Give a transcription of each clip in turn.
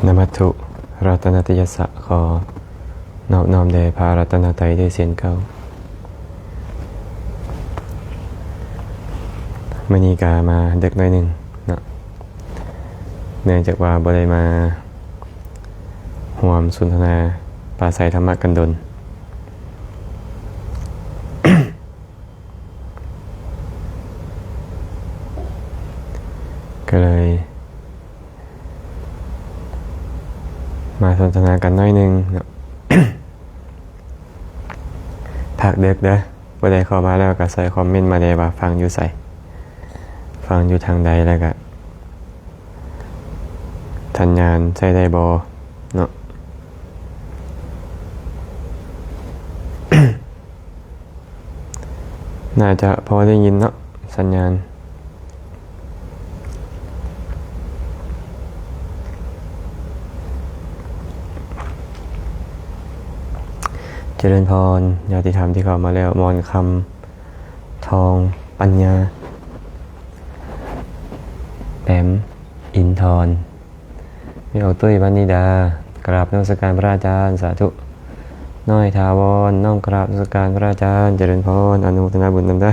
ນະມັດຖຸລັດຕະນະຕະຍັດສະ ຂໍນອບນ້ອມແດ່ພະລັດຕະນະໄຕດ້ວຍເຊັ່ນເກົ່າ. ມື້ນີ້ກະມາເດິກໜ້ອຍໜຶ່ງເນາະ ເນື່ອງຈາກວ່າບໍ່ໄດ້ມາຮ່ວມສົນທະນາປາໄສທຳມະກັນດົນ ກໍເລີຍມາສົນທະນາກັນໜ້ອຍໜຶ່ງເນາະ. ພັກເດິກເດີ ຜູ້ໃດເຂົ້າມາແລ້ວກໍຊ່ອຍຄອມເມັນມາແດ່ວ່າຟັງຢູ່ໃສ ຟັງຢູ່ທາງໃດ ແລ້ວກໍສັນຍານໃຊ້ໄດ້ບໍ່ເນາະ. ໜ້າຈະພໍໄດ້ຍິນເນາະ ສັນຍານ. ຈະເລີນພອນ ຍາດຕິທຳທີ່ເຂົ້າມາແລ້ວ ມອນຄຳ ທອງປັນຍາ ແປມ ອິນທອນ ມີອອກຕຸ້ຍ ວັນນິດາ ກາບນະມັດສະການພະອາຈານ ສາທຸ. ນ້ອຍຖາວອນ ນ້ອມກາບນະມັດສະການພະອາຈານ ຈະເລີນພອນ ອະນຸໂມທະນາບຸນນຳເດີ.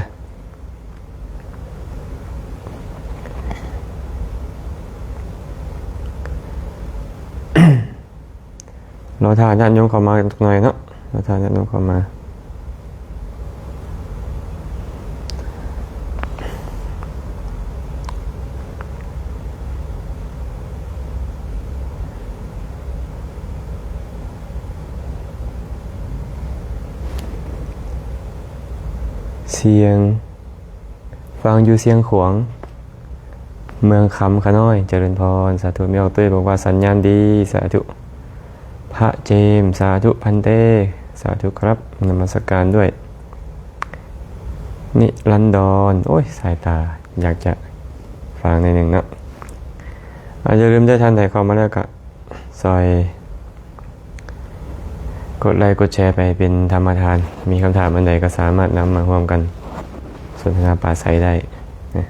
ລໍຖ້າຍາດໂຍມເຂົ້າມາຈັກໜ້ອຍເນາະ ລໍຖ້າຍາດໂຍມເຂົ້າມາ. ສຽງ ຟັງຢູ່ຊຽງຂວາງ ເມືອງຄຳຂະນ້ອຍ ຈະເລີນພອນ ສາທຸ. ແມ່ອອກຕຸ້ຍບອກວ່າສັນຍານດີ ສາທຸ. ພະເຈມ ສາທຸພັນເຕ ສາທຸຄັບ ນະມັດສະການດ້ວຍ. ນິລັນດອນ ໂອ້ຍ ສາຍຕາຢາກຈະຟາງໜ້ອຍໜຶ່ງເນາະ. ອາ ຢ່າລືມເດີ ທ່ານໃດເຂົ້າມາແລ້ວກະ ຊ່ອຍກົດໄລກົດແຊໄປເປັນທຳມະທານ ມີຄຳຖາມອັນໃດກໍສາມາດນຳມາຮ່ວມກັນສົນທະນາປາໄສໄດ້ນະ.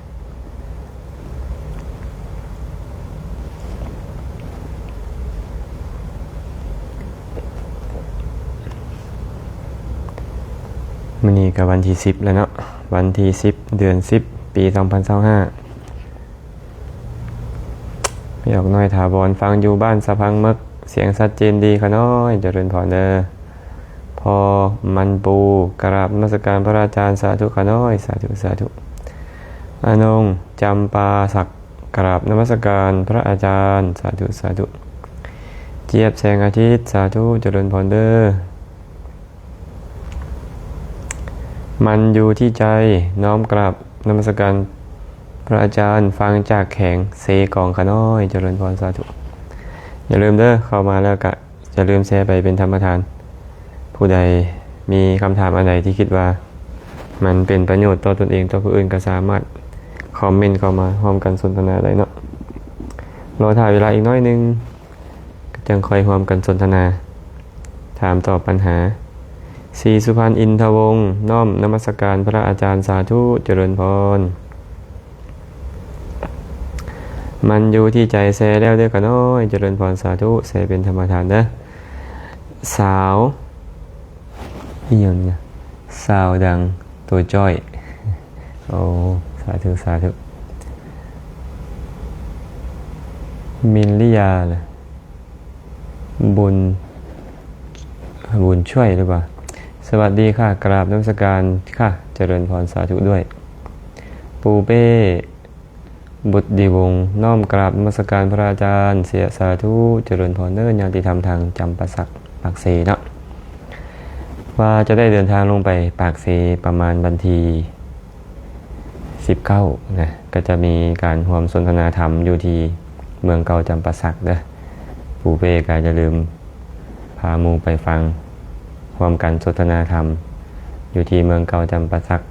ມື້ນີ້ກໍວັນທີສິບແລ້ວເນາະ ວັນທີສິບ ເດືອນສິບ ປີສອງພັນຊາວຫ້າ. ແມ່ອອກນ້ອຍຖາວອນ ຟັງຢູ່ບ້ານສະພັງເມິກ ສຽງຊັດເຈນດີຂະນ້ອຍ ຈະເລີນພອນເດີ. ພໍ່ມັນປູ ກະລາບນະມັດສະການພະອາຈານ ສາທຸຂະນ້ອຍ ສາທຸ ສາທຸ. ອານົງ ຈຳປາສັກ ກະລາບນະມັດສະການພະອາຈານ ສາທຸ ສາທຸ. ຈຽບ ແສງອາທິດ ສາທຸ ຈະເລີນພອນເດີ. ມັນຢູ່ທີ່ໃຈ ນ້ອມກາບນະມັດສະການພະອາຈານ ຟັງຈາກແຂວງເຊກອງຂະນ້ອຍ ຈະເລີນພອນ ສາທຸ. ຢ່າລືມເດີ ເຂົ້າມາແລ້ວກະຢ່າລືມແຊໄປເປັນທຳມະທານ. ຜູ້ໃດມີຄຳຖາມອັນໃດທີ່ຄິດວ່າມັນເປັນປະໂຫຍດຕໍ່ຕົນເອງ ຕໍ່ຜູ້ອື່ນ ກໍສາມາດຄອມເມັນເຂົ້າມາຮ່ວມກັນສົນທະນາໄດ້ເນາະ. ລໍຖ້າເວລາອີກໜ້ອຍໜຶ່ງ ຈັ່ງຄ່ອຍຮ່ວມກັນສົນທະນາ ຖາມຕອບປັນຫາ. ສີສຸພັນ ອິນທະວົງ ນ້ອມນະມັດສະການພະອາຈານ ສາທຸ ຈະເລີນພອນ. ມັນຢູ່ທີ່ໃຈ ແຊແລ້ວເດີຂະນ້ອຍ ຈະເລີນພອນ ສາທຸ. ແຊເປັນທຳມະທານເດີ. ສາວ ອີ່ຫຍັງນີ້ ສາວດັງໂຕຈ້ອຍ. ໂອ້ ສາທຸ ສາທຸ. ມິນລິຍາລະ ບຸນ ບຸນຊ່ວຍຫຼືວ່າ ສະຫວັດດີຄ່ະ ກະລາບນະມັດສະການຄ່ະ ຈະເລີນພອນ ສາທຸດ້ວຍ. ປູເປ້ ບຸດດີວົງ ນ້ອມກະລາບນະມັດສະການພະອາຈານ ເສຍ ສາທຸ ຈະເລີນພອນເດີ. ຍາດຕິທຳທາງຈຳປາສັກ ປາກເຊເນາະ ວ່າຈະໄດ້ເດີນທາງລົງໄປປາກເຊປະມານວັນທີ ສິບເກົ້ານະ ກໍຈະມີການຮ່ວມສົນທະນາທຳຢູ່ທີ່ເມືອງເກົ່າຈຳປາສັກເດີ. ປູເປ້ກໍຢ່າລືມພາໝູ່ໄປຟັງ ຮ່ວມກັນສົນທະນາທຳຢູ່ທີ່ເມືອງເກົ່າຈຳປາສັກ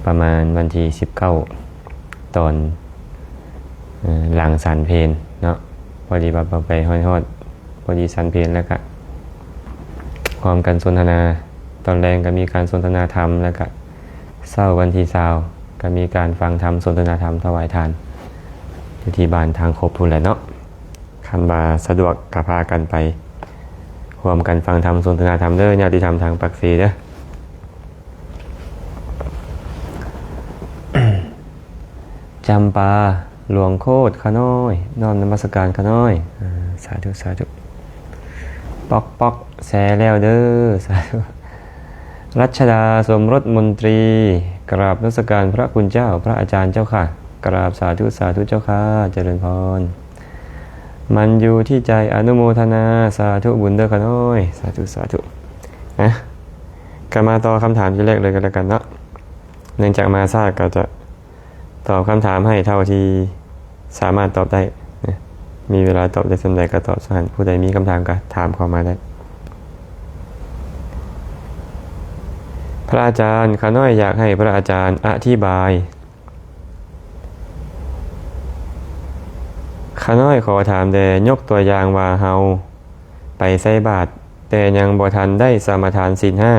ປະມານວັນທີສິບເກົ້າ ຕອນ ເອີ ຫຼັງສັນເພນເນາະ. ພໍດີວ່າໄປຮອດ ພໍດີສັນເພນ ແລ້ວກະຮ່ວມກັນສົນທະນາ. ຕອນແລງກໍມີການສົນທະນາທຳ ແລ້ວກະເຊົ້າວັນທີຊາວ ກໍມີການຟັງທຳ ສົນທະນາທຳ ຖວາຍທານ ຢູ່ທີ່ບ້ານທາງຄົບພຸ້ນແຫຼະເນາະ. ຄັນວ່າສະດວກກໍພາກັນໄປຮ່ວມກັນຟັງທຳ ສົນທະນາທຳເດີ ຍາດຕິທຳທາງປາກເຊເດີ. ຈຳປາ ຫຼວງໂຄດ ຂ້ານ້ອຍ ນ້ອມນະມັດສະການຂ້ານ້ອຍ. ອາ ສາທຸ ສາທຸ. ປອກໆ ແຊແລ້ວເດີ ສາທຸ. ລັດຊະດາ ສົມລົດມົນຕີ ກາບນະມັດສະການພະຄຸນເຈົ້າ ພະອາຈານເຈົ້າຄ່ະ. ກາບສາທຸ ສາທຸເຈົ້າຄ່ະ ຈະເລີນພອນ. ມັນຢູ່ທີ່ໃຈ ອະນຸໂມທະນາ ສາທຸບຸນເດີຂ້ານ້ອຍ ສາທຸ ສາທຸ. ອະ ກໍມາຕໍ່ຄຳຖາມທີແລກເລີຍກໍແລ້ວກັນເນາະ ເນື່ອງຈາກມາຊ້າກໍຈະຕອບຄຳຖາມໃຫ້ເທົ່າທີ່ສາມາດຕອບໄດ້ນະ ມີເວລາຕອບໄດ້ສ່ຳໃດກໍຕອບສ່ຳນັ້ນ ຜູ້ໃດມີຄຳຖາມກໍຖາມເຂົ້າມາໄດ້. ພະອາຈານ ຂ້ານ້ອຍຢາກໃຫ້ພະອາຈານອະທິບາຍ ຂ້ານ້ອຍຂໍຖາມແດ່, ຍົກຕົວຢ່າງວ່າເຮົາໄປໃສ່ບາດ ແຕ່ຍັງບໍ່ທັນໄດ້ສະມາທານສິນຫ້າ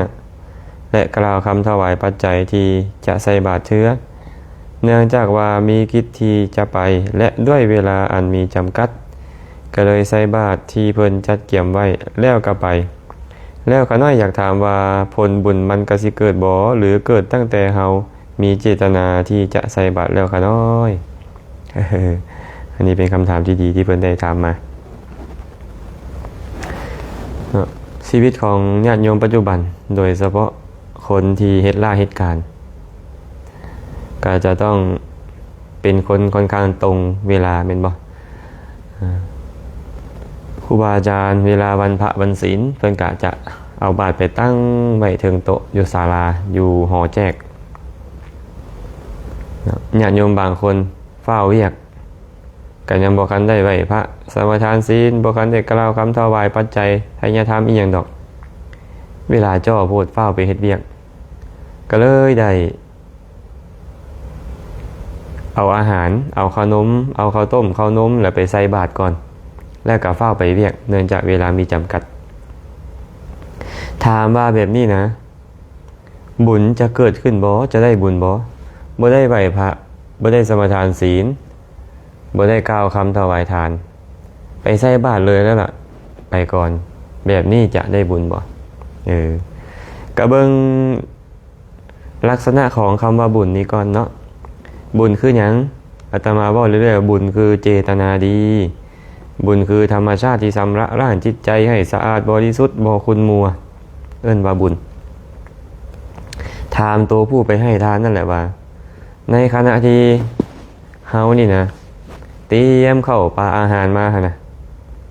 ແລະ ກ່າວຄຳຖວາຍປັດໄຈທີ່ຈະໃສ່ບາດເທື່ອ, ເນື່ອງຈາກວ່າມີກິດທີ່ຈະໄປ ແລະ ດ້ວຍເວລາອັນມີຈຳກັດ, ກໍເລີຍໃສ່ບາດທີ່ເພິ່ນຈັດກຽມໄວ້ ແລ້ວກໍໄປ. ແລ້ວຂ້ານ້ອຍຢາກຖາມວ່າ ຜົນບຸນມັນກະຊິເກີດບໍ່ ຫຼື ເກີດຕັ້ງແຕ່ເຮົາມີເຈດຕະນາທີ່ຈະໃສ່ບາດແລ້ວຂ້ານ້ອຍ? ເອີ ອັນນີ້ເປັນຄຳຖາມທີ່ດີທີ່ເພິ່ນໄດ້ຖາມມາເນາະ. ຊີວິດຂອງຍາດໂຍມປັດຈຸບັນ ໂດຍສະເພາະຄົນທີ່ເຮັດລາເຮັດການ ກໍຈະຕ້ອງເປັນຄົນຄ່ອນຂ້າງຕົງເວລາແມ່ນບໍ່? ອາ ຄູບາອາຈານເວລາວັນພະວັນສິນ ເພິ່ນກະຈະເອົາບາດໄປຕັ້ງໄວ້ເທິງໂຕະຢູ່ສາລາ ຢູ່ຫໍແຈກເນາະ. ຍາດໂຍມບາງຄົນຟ້າວວຽກ ກໍຍັງບໍ່ທັນໄດ້ໄຫວ້ພະ ສະມາທານສິນ ບໍ່ທັນໄດ້ກ່າວຄຳຖວາຍປັດໄຈ ໄທຍະທຳອີ່ຫຍັງດອກ ເວລາຈໍ້ໂພດ ຟ້າວໄປເຮັດວຽກ ກໍເລີຍໄດ້ ເອົາອາຫານ ເອົາເຂົ້າໜົມ ເອົາເຂົ້າຕົ້ມ ເຂົ້າໜົມ ແລ້ວໄປໃສ່ບາດກ່ອນ ແລ້ວກໍຟ້າວໄປວຽກ ເນື່ອງຈາກເວລາມີຈຳກັດ. ຖາມວ່າແບບນີ້ນະ ບຸນຈະເກີດຂຶ້ນບໍ່? ຈະໄດ້ບຸນບໍ່? ບໍ່ໄດ້ໄຫວ້ພະ ບໍ່ໄດ້ສະມາທານສິນ ບໍ່ໄດ້ກ່າວຄຳຖວາຍທານ ໄປໃສ່ບາດເລີຍແລ້ວລະ ໄປກ່ອນ ແບບນີ້ຈະໄດ້ບຸນບໍ່? ເອີ ກະເບິ່ງ ລັກສະນະຂອງຄຳວ່າບຸນນີ້ກ່ອນເນາະ. ບຸນຄືຫຍັງ? ອາດຕະມາເວົ້າເລື້ອຍໆວ່າ ບຸນຄືເຈດຕະນາດີ, ບຸນຄືທຳມະຊາດທີ່ຊຳລະລ້າງຈິດໃຈໃຫ້ສະອາດບໍລິສຸດ ບໍ່ຂຸ່ນມົວ, ເອີ້ນວ່າບຸນ. ຖາມໂຕຜູ້ໄປໃຫ້ທານນັ້ນແຫຼະວ່າ ໃນຂະນະທີ່ເຮົານີ້ນະ ຕຽມເຂົ້າປາອາຫານມາຫັ້ນນະ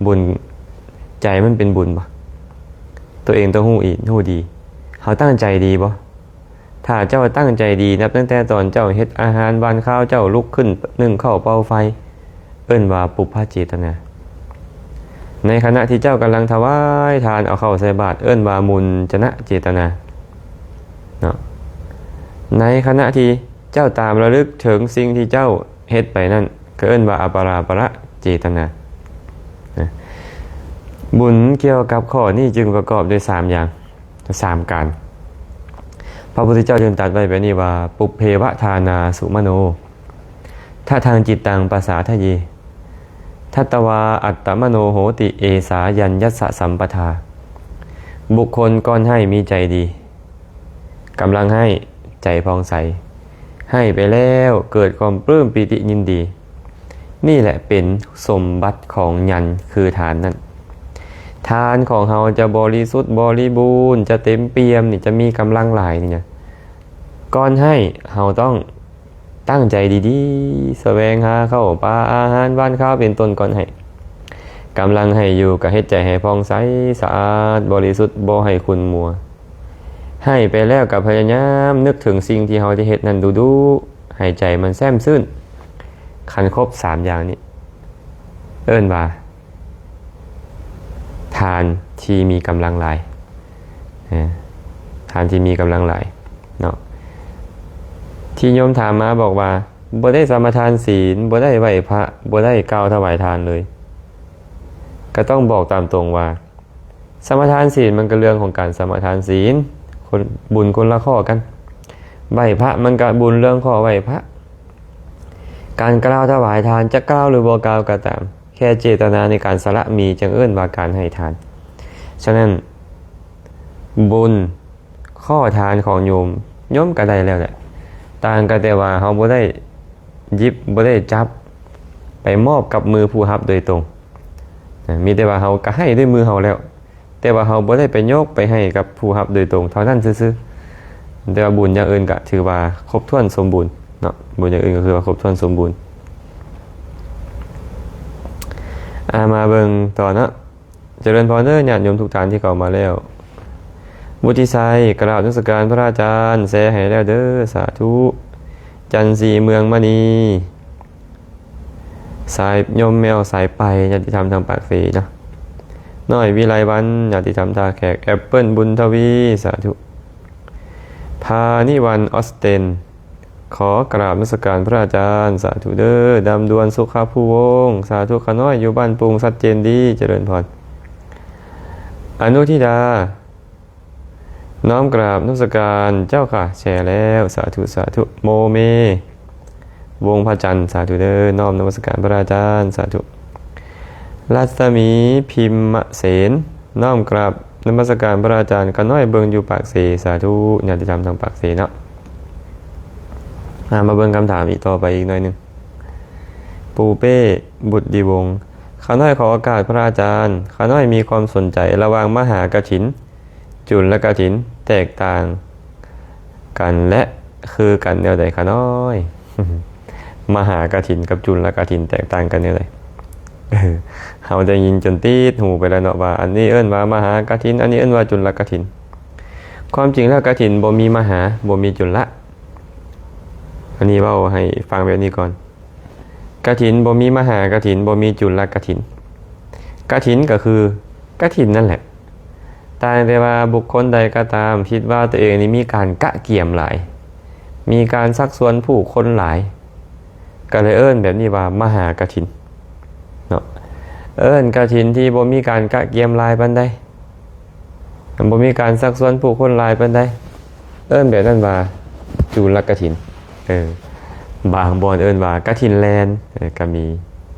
ບຸນ ໃຈມັນເປັນບຸນບໍ່? ໂຕເອງຕ້ອງຮູ້ອີກ ຮູ້ດີ ເຮົາຕັ້ງໃຈດີບໍ່? ຖ້າເຈົ້າຕັ້ງໃຈດີ ນັບຕັ້ງແຕ່ຕອນເຈົ້າເຮັດອາຫານ ຫວ່ານຂ້າວ ເຈົ້າລຸກຂຶ້ນ ໜຶ້ງເຂົ້າ ເປົ່າໄຟ ເອີ້ນວ່າປຸບພະເຈດຕະນາ. ໃນຂະນະທີ່ເຈົ້າກຳລັງຖວາຍທານ ເອົາເຂົ້າໃສ່ບາດ ເອີ້ນວ່າມຸນຈະນະເຈດຕະນາເນາະ. ໃນຂະນະທີ່ເຈົ້າຕາມລະລຶກເຖິງສິ່ງທີ່ເຈົ້າເຮັດໄປນັ້ນ ກໍເອີ້ນວ່າອະປະລາປະລະເຈດຕະນາ. ບຸນກ່ຽວກັບຂໍ້ນີ້ຈຶ່ງປະກອບດ້ວຍສາມຢ່າງ ສາມການ. ພະພຸດທະເຈົ້າຈຶ່ງຕັດໄວ້ແບບນີ້ວ່າ ປຸບເພວະທານາສຸມະໂນ ທະທັງຈິດຕັງປະສາທະເຍ ທັດຕະວາອັດຕະມະໂນໂຫຕິ ເອສາຍັນຍັດສະສຳປະທາ. ບຸກຄົນກ່ອນໃຫ້ມີໃຈດີ ກຳລັງໃຫ້ໃຈຜ່ອງໃສ ໃຫ້ໄປແລ້ວເກີດຄວາມປຶ້ມປີຕິຍິນດີ. ນີ້ແຫຼະເປັນສົມບັດຂອງຍັນ ຄືທານນັ້ນ. ທານຂອງເຮົາຈະບໍລິສຸດບໍລິບູນ ຈະເຕັມປ່ຽມນີ້ ຈະມີກຳລັງຫຼາຍນີ້ນະ ກ່ອນໃຫ້ເຮົາຕ້ອງຕັ້ງໃຈດີໆ ສະແຫວງຫາເຂົ້າປາອາຫານຫວ່ານຂ້າວເປັນຕົ້ນກ່ອນໃຫ້. ກຳລັງໃຫ້ຢູ່ກໍເຮັດໃຈໃຫ້ຜ່ອງໃສ ສະອາດ ບໍລິສຸດ ບໍ່ໃຫ້ຂຸ່ນມົວ. ໃຫ້ໄປແລ້ວກໍພະຍາຍາມນຶກເຖິງສິ່ງທີ່ເຮົາໄດ້ເຮັດນັ້ນດຸໆ ໃຫ້ໃຈມັນແຊ່ມຊື່ນ. ຄັນຄົບສາມຢ່າງນີ້ ເອີ້ນວ່າ ທານທີ່ມີກຳລັງຫຼາຍ ເອີ ທານທີ່ມີກຳລັງຫຼາຍເນາະ. ທີ່ໂຍມຖາມມາບອກວ່າ ບໍ່ໄດ້ສະມາທານສິນ ບໍ່ໄດ້ໄຫວ້ພະ ບໍ່ໄດ້ກ່າວຖວາຍທານເລີຍ ກໍຕ້ອງບອກຕາມຕົງວ່າ ສະມາທານສິນມັນກໍເລື່ອງຂອງການສະມາທານສິນ ຄົນ ບຸນຄົນລະຂໍ້ກັນ. ໄຫວ້ພະມັນກໍບຸນເລື່ອງຂໍ້ໄຫວ້ພະ. ການກ່າວຖວາຍທານ ຈະກ່າວຫຼືບໍ່ກ່າວກໍຕາມ ແຄ່ເຈດຕະນາໃນການສະຫຼະມີ ຈຶ່ງເອີ້ນວ່າການໃຫ້ທານ. ສະນັ້ນ ບຸນ ຂໍທານຂອງໂຍມ ໂຍມກໍໄດ້ແລ້ວແຫຼະ, ຕ່າງກໍແຕ່ວ່າເຮົາບໍ່ໄດ້ຫຍິບ ບໍ່ໄດ້ຈັບໄປມອບກັບມືຜູ້ຮັບໂດຍຕົງ. ນະ ມີແຕ່ວ່າເຮົາກໍໃຫ້ດ້ວຍມືເຮົາແລ້ວ, ແຕ່ວ່າເຮົາບໍ່ໄດ້ໄປຍົກໄປໃຫ້ກັບຜູ້ຮັບໂດຍຕົງເທົ່ານັ້ນຊື່ໆ. ແຕ່ວ່າບຸນຢ່າງອື່ນກໍຖືວ່າຄົບຖ້ວນສົມບູນເນາະ, ບຸນຢ່າງອື່ນກໍຄືວ່າຄົບຖ້ວນສົມບູນ. ອາ ມາເບິ່ງຕໍ່ເນາະ. ຈະເລີນພອນເດີ ຍາດໂຍມທຸກທ່ານທີ່ເຂົ້າມາແລ້ວ. ວຸດທິໄຊ ກະລາບນະມັດສະການພະອາຈານ ແຊໃຫ້ແລ້ວເດີ ສາທຸ. ຈັນສີ ເມືອງມະນີ ສາຍ ໂຍມແມວສາຍໄປ ຍາດຕິທຳທາງປາກເຊເນາະ. ນ້ອຍ ວິໄລວັນ ຍາດຕິທຳທ່າແຂກ. ແອັບເປິ້ນ ບຸນທະວີ ສາທຸ. ພານິວັນ ອອສເຕັນ ຂໍກະລາບນະມັດສະການພະອາຈານ ສາທຸເດີ. ດຳດວນ ສຸຂະພູວົງ ສາທຸ. ຂະນ້ອຍ ຢູ່ບ້ານປຸງ ຊັດເຈນດີ ຈະເລີນພອນ. ອະນຸທິດາ ນ້ອມກະລາບນະມັດສະການເຈົ້າຄ່ະ ແຊແລ້ວ ສາທຸ ສາທຸ. ໂມເມ ວົງພະຈັນ ສາທຸເດີ ນ້ອມນະມັດສະການພະອາຈານ ສາທຸ. ລັດສະໝີ ພິມມະເສນ ນ້ອມກາບນະມັດສະການພະອາຈານ. ຂະນ້ອຍເບິ່ງຢູ່ປາກເຊ ສາທຸ. ຍາດຕິທຳທາງປາກເຊເນາະ. ອາ ມາເບິ່ງຄຳຖາມອີກຕໍ່ໄປອີກໜ້ອຍໜຶ່ງ. ປູເປ້ ບຸດດີວົງ ຂະນ້ອຍຂໍໂອກາດພະອາຈານ, ຂະນ້ອຍມີຄວາມສົນໃຈລະຫວ່າງມະຫາກະຖິນ ຈຸນລະກະຖິນ ແຕກຕ່າງກັນ ແລະ ຄືກັນແນວໃດຂະນ້ອຍ? ມະຫາກະຖິນກັບຈຸນລະກະຖິນແຕກຕ່າງກັນແນວໃດ? ເຮົາໄດ້ຍິນຈົນຕິດຫູໄປແລ້ວເນາະ ວ່າອັນນີ້ເອີ້ນວ່າມະຫາກະຖິນ ອັນນີ້ເອີ້ນວ່າຈຸນລະກະຖິນ. ຄວາມຈິງແລ້ວກະຖິນບໍ່ມີມະຫາ ບໍ່ມີຈຸນລະ. ອັນນີ້ເວົ້າໃຫ້ຟັງແບບນີ້ກ່ອນ. ກະຖິນບໍ່ມີມະຫາກະຖິນ ບໍ່ມີຈຸນລະກະຖິນ. ກະຖິນກໍຄືກະຖິນນັ້ນແຫຼະ, ຕ່າງແຕ່ວ່າບຸກຄົນໃດກໍຕາມຄິດວ່າຕົວເອງນີ້ມີການກະກຽມຫຼາຍ, ມີການຊັກຊວນຜູ້ຄົນຫຼາຍ, ກໍເລີຍເອີ້ນແບບນີ້ວ່າມະຫາກະຖິນເນາະ. ເອີ້ນກະຖິນທີ່ບໍ່ມີການກະກຽມຫຼາຍປານໃດ. ມັນບໍ່ມີການຊັກຊວນຜູ້ຄົນຫຼາຍປານໃດ, ເອີ້ນແບບນັ້ນວ່າຈຸລະກະຖິນ. ເອີ ບາງບ່ອນເອີ້ນວ່າກະຖິນແລ່ນ ເອີ ກໍມີ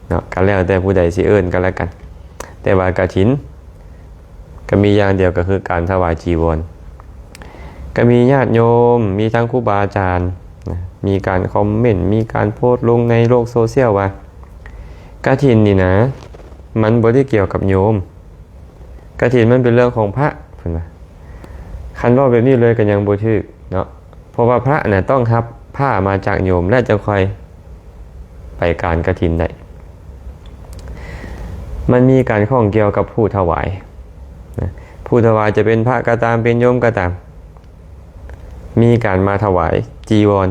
ເນາະ, ກໍແລ້ວແຕ່ຜູ້ໃດຊິເອີ້ນກໍແລ້ວກັນ. ແຕ່ວ່າກະຖິນກໍມີຢ່າງດຽວ ກໍຄືການຖວາຍຈີວອນ. ກໍມີຍາດໂຍມ ມີທັງຄູບາອາຈານນະ ມີການຄອມເມັນ ມີການໂພສລົງໃນໂລກໂຊຊຽວວ່າ ກະຖິນນີ້ນະ ມັນບໍ່ໄດ້ກ່ຽວກັບໂຍມ. ກະຖິນມັນເປັນເລື່ອງຂອງພະ ເພິ່ນວ່າ. ຄັນເວົ້າແບບນີ້ເລີຍກໍຍັງບໍ່ຖືກເນາະ, ເພາະວ່າພະນະຕ້ອງຮັບຜ້າມາຈາກໂຍມ ແລະ ຈັ່ງຄ່ອຍໄປການກະຖິນໄດ້. ມັນມີການຂ້ອງກ່ຽວກັບຜູ້ຖວາຍນະ, ຜູ້ຖວາຍຈະເປັນພະກໍຕາມ ເປັນໂຍມກໍຕາມ, ມີການມາຖວາຍຈີວອນ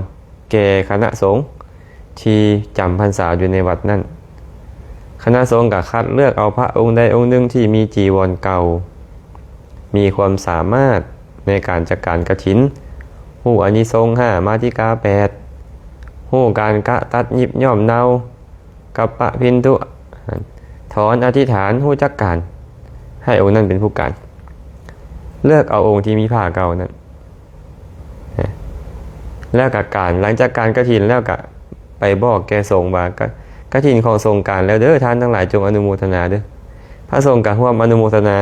ແກ່ຄະນະສົງ ທີ່ຈຳພັນສາຢູ່ໃນວັດນັ້ນ. ຄະນະສົງກໍຄັດເລືອກເອົາພະອົງໃດອົງໜຶ່ງທີ່ມີຈີວອນເກົ່າ, ມີຄວາມສາມາດໃນການຈັດການກະຖິນ, ຮູ້ອານິສົງຫ້າ ມາຕິກາແປດ, ຮູ້ການກະຕັດຫຍິບຍ້ອມເນົາ, ກັບປະພິນທຸ, ຖອນອະທິຖານ, ຮູ້ຈັກການ, ໃຫ້ອົງນັ້ນເປັນຜູ້ການ. ເລືອກເອົາອົງທີ່ມີຜ້າເກົ່ານັ້ນ. ແລ້ວກໍການ ຫຼັງຈາກການກະຖິນແລ້ວກໍໄປບອກແກ່ສົງວ່າ ກະ ກະຖິນຂອງສົງການແລ້ວເດີ, ທ່ານທັງຫຼາຍຈົ່ງອະນຸໂມທະນາເດີ. ພະສົງກໍຮ່ວມອະນຸໂມທະນາ,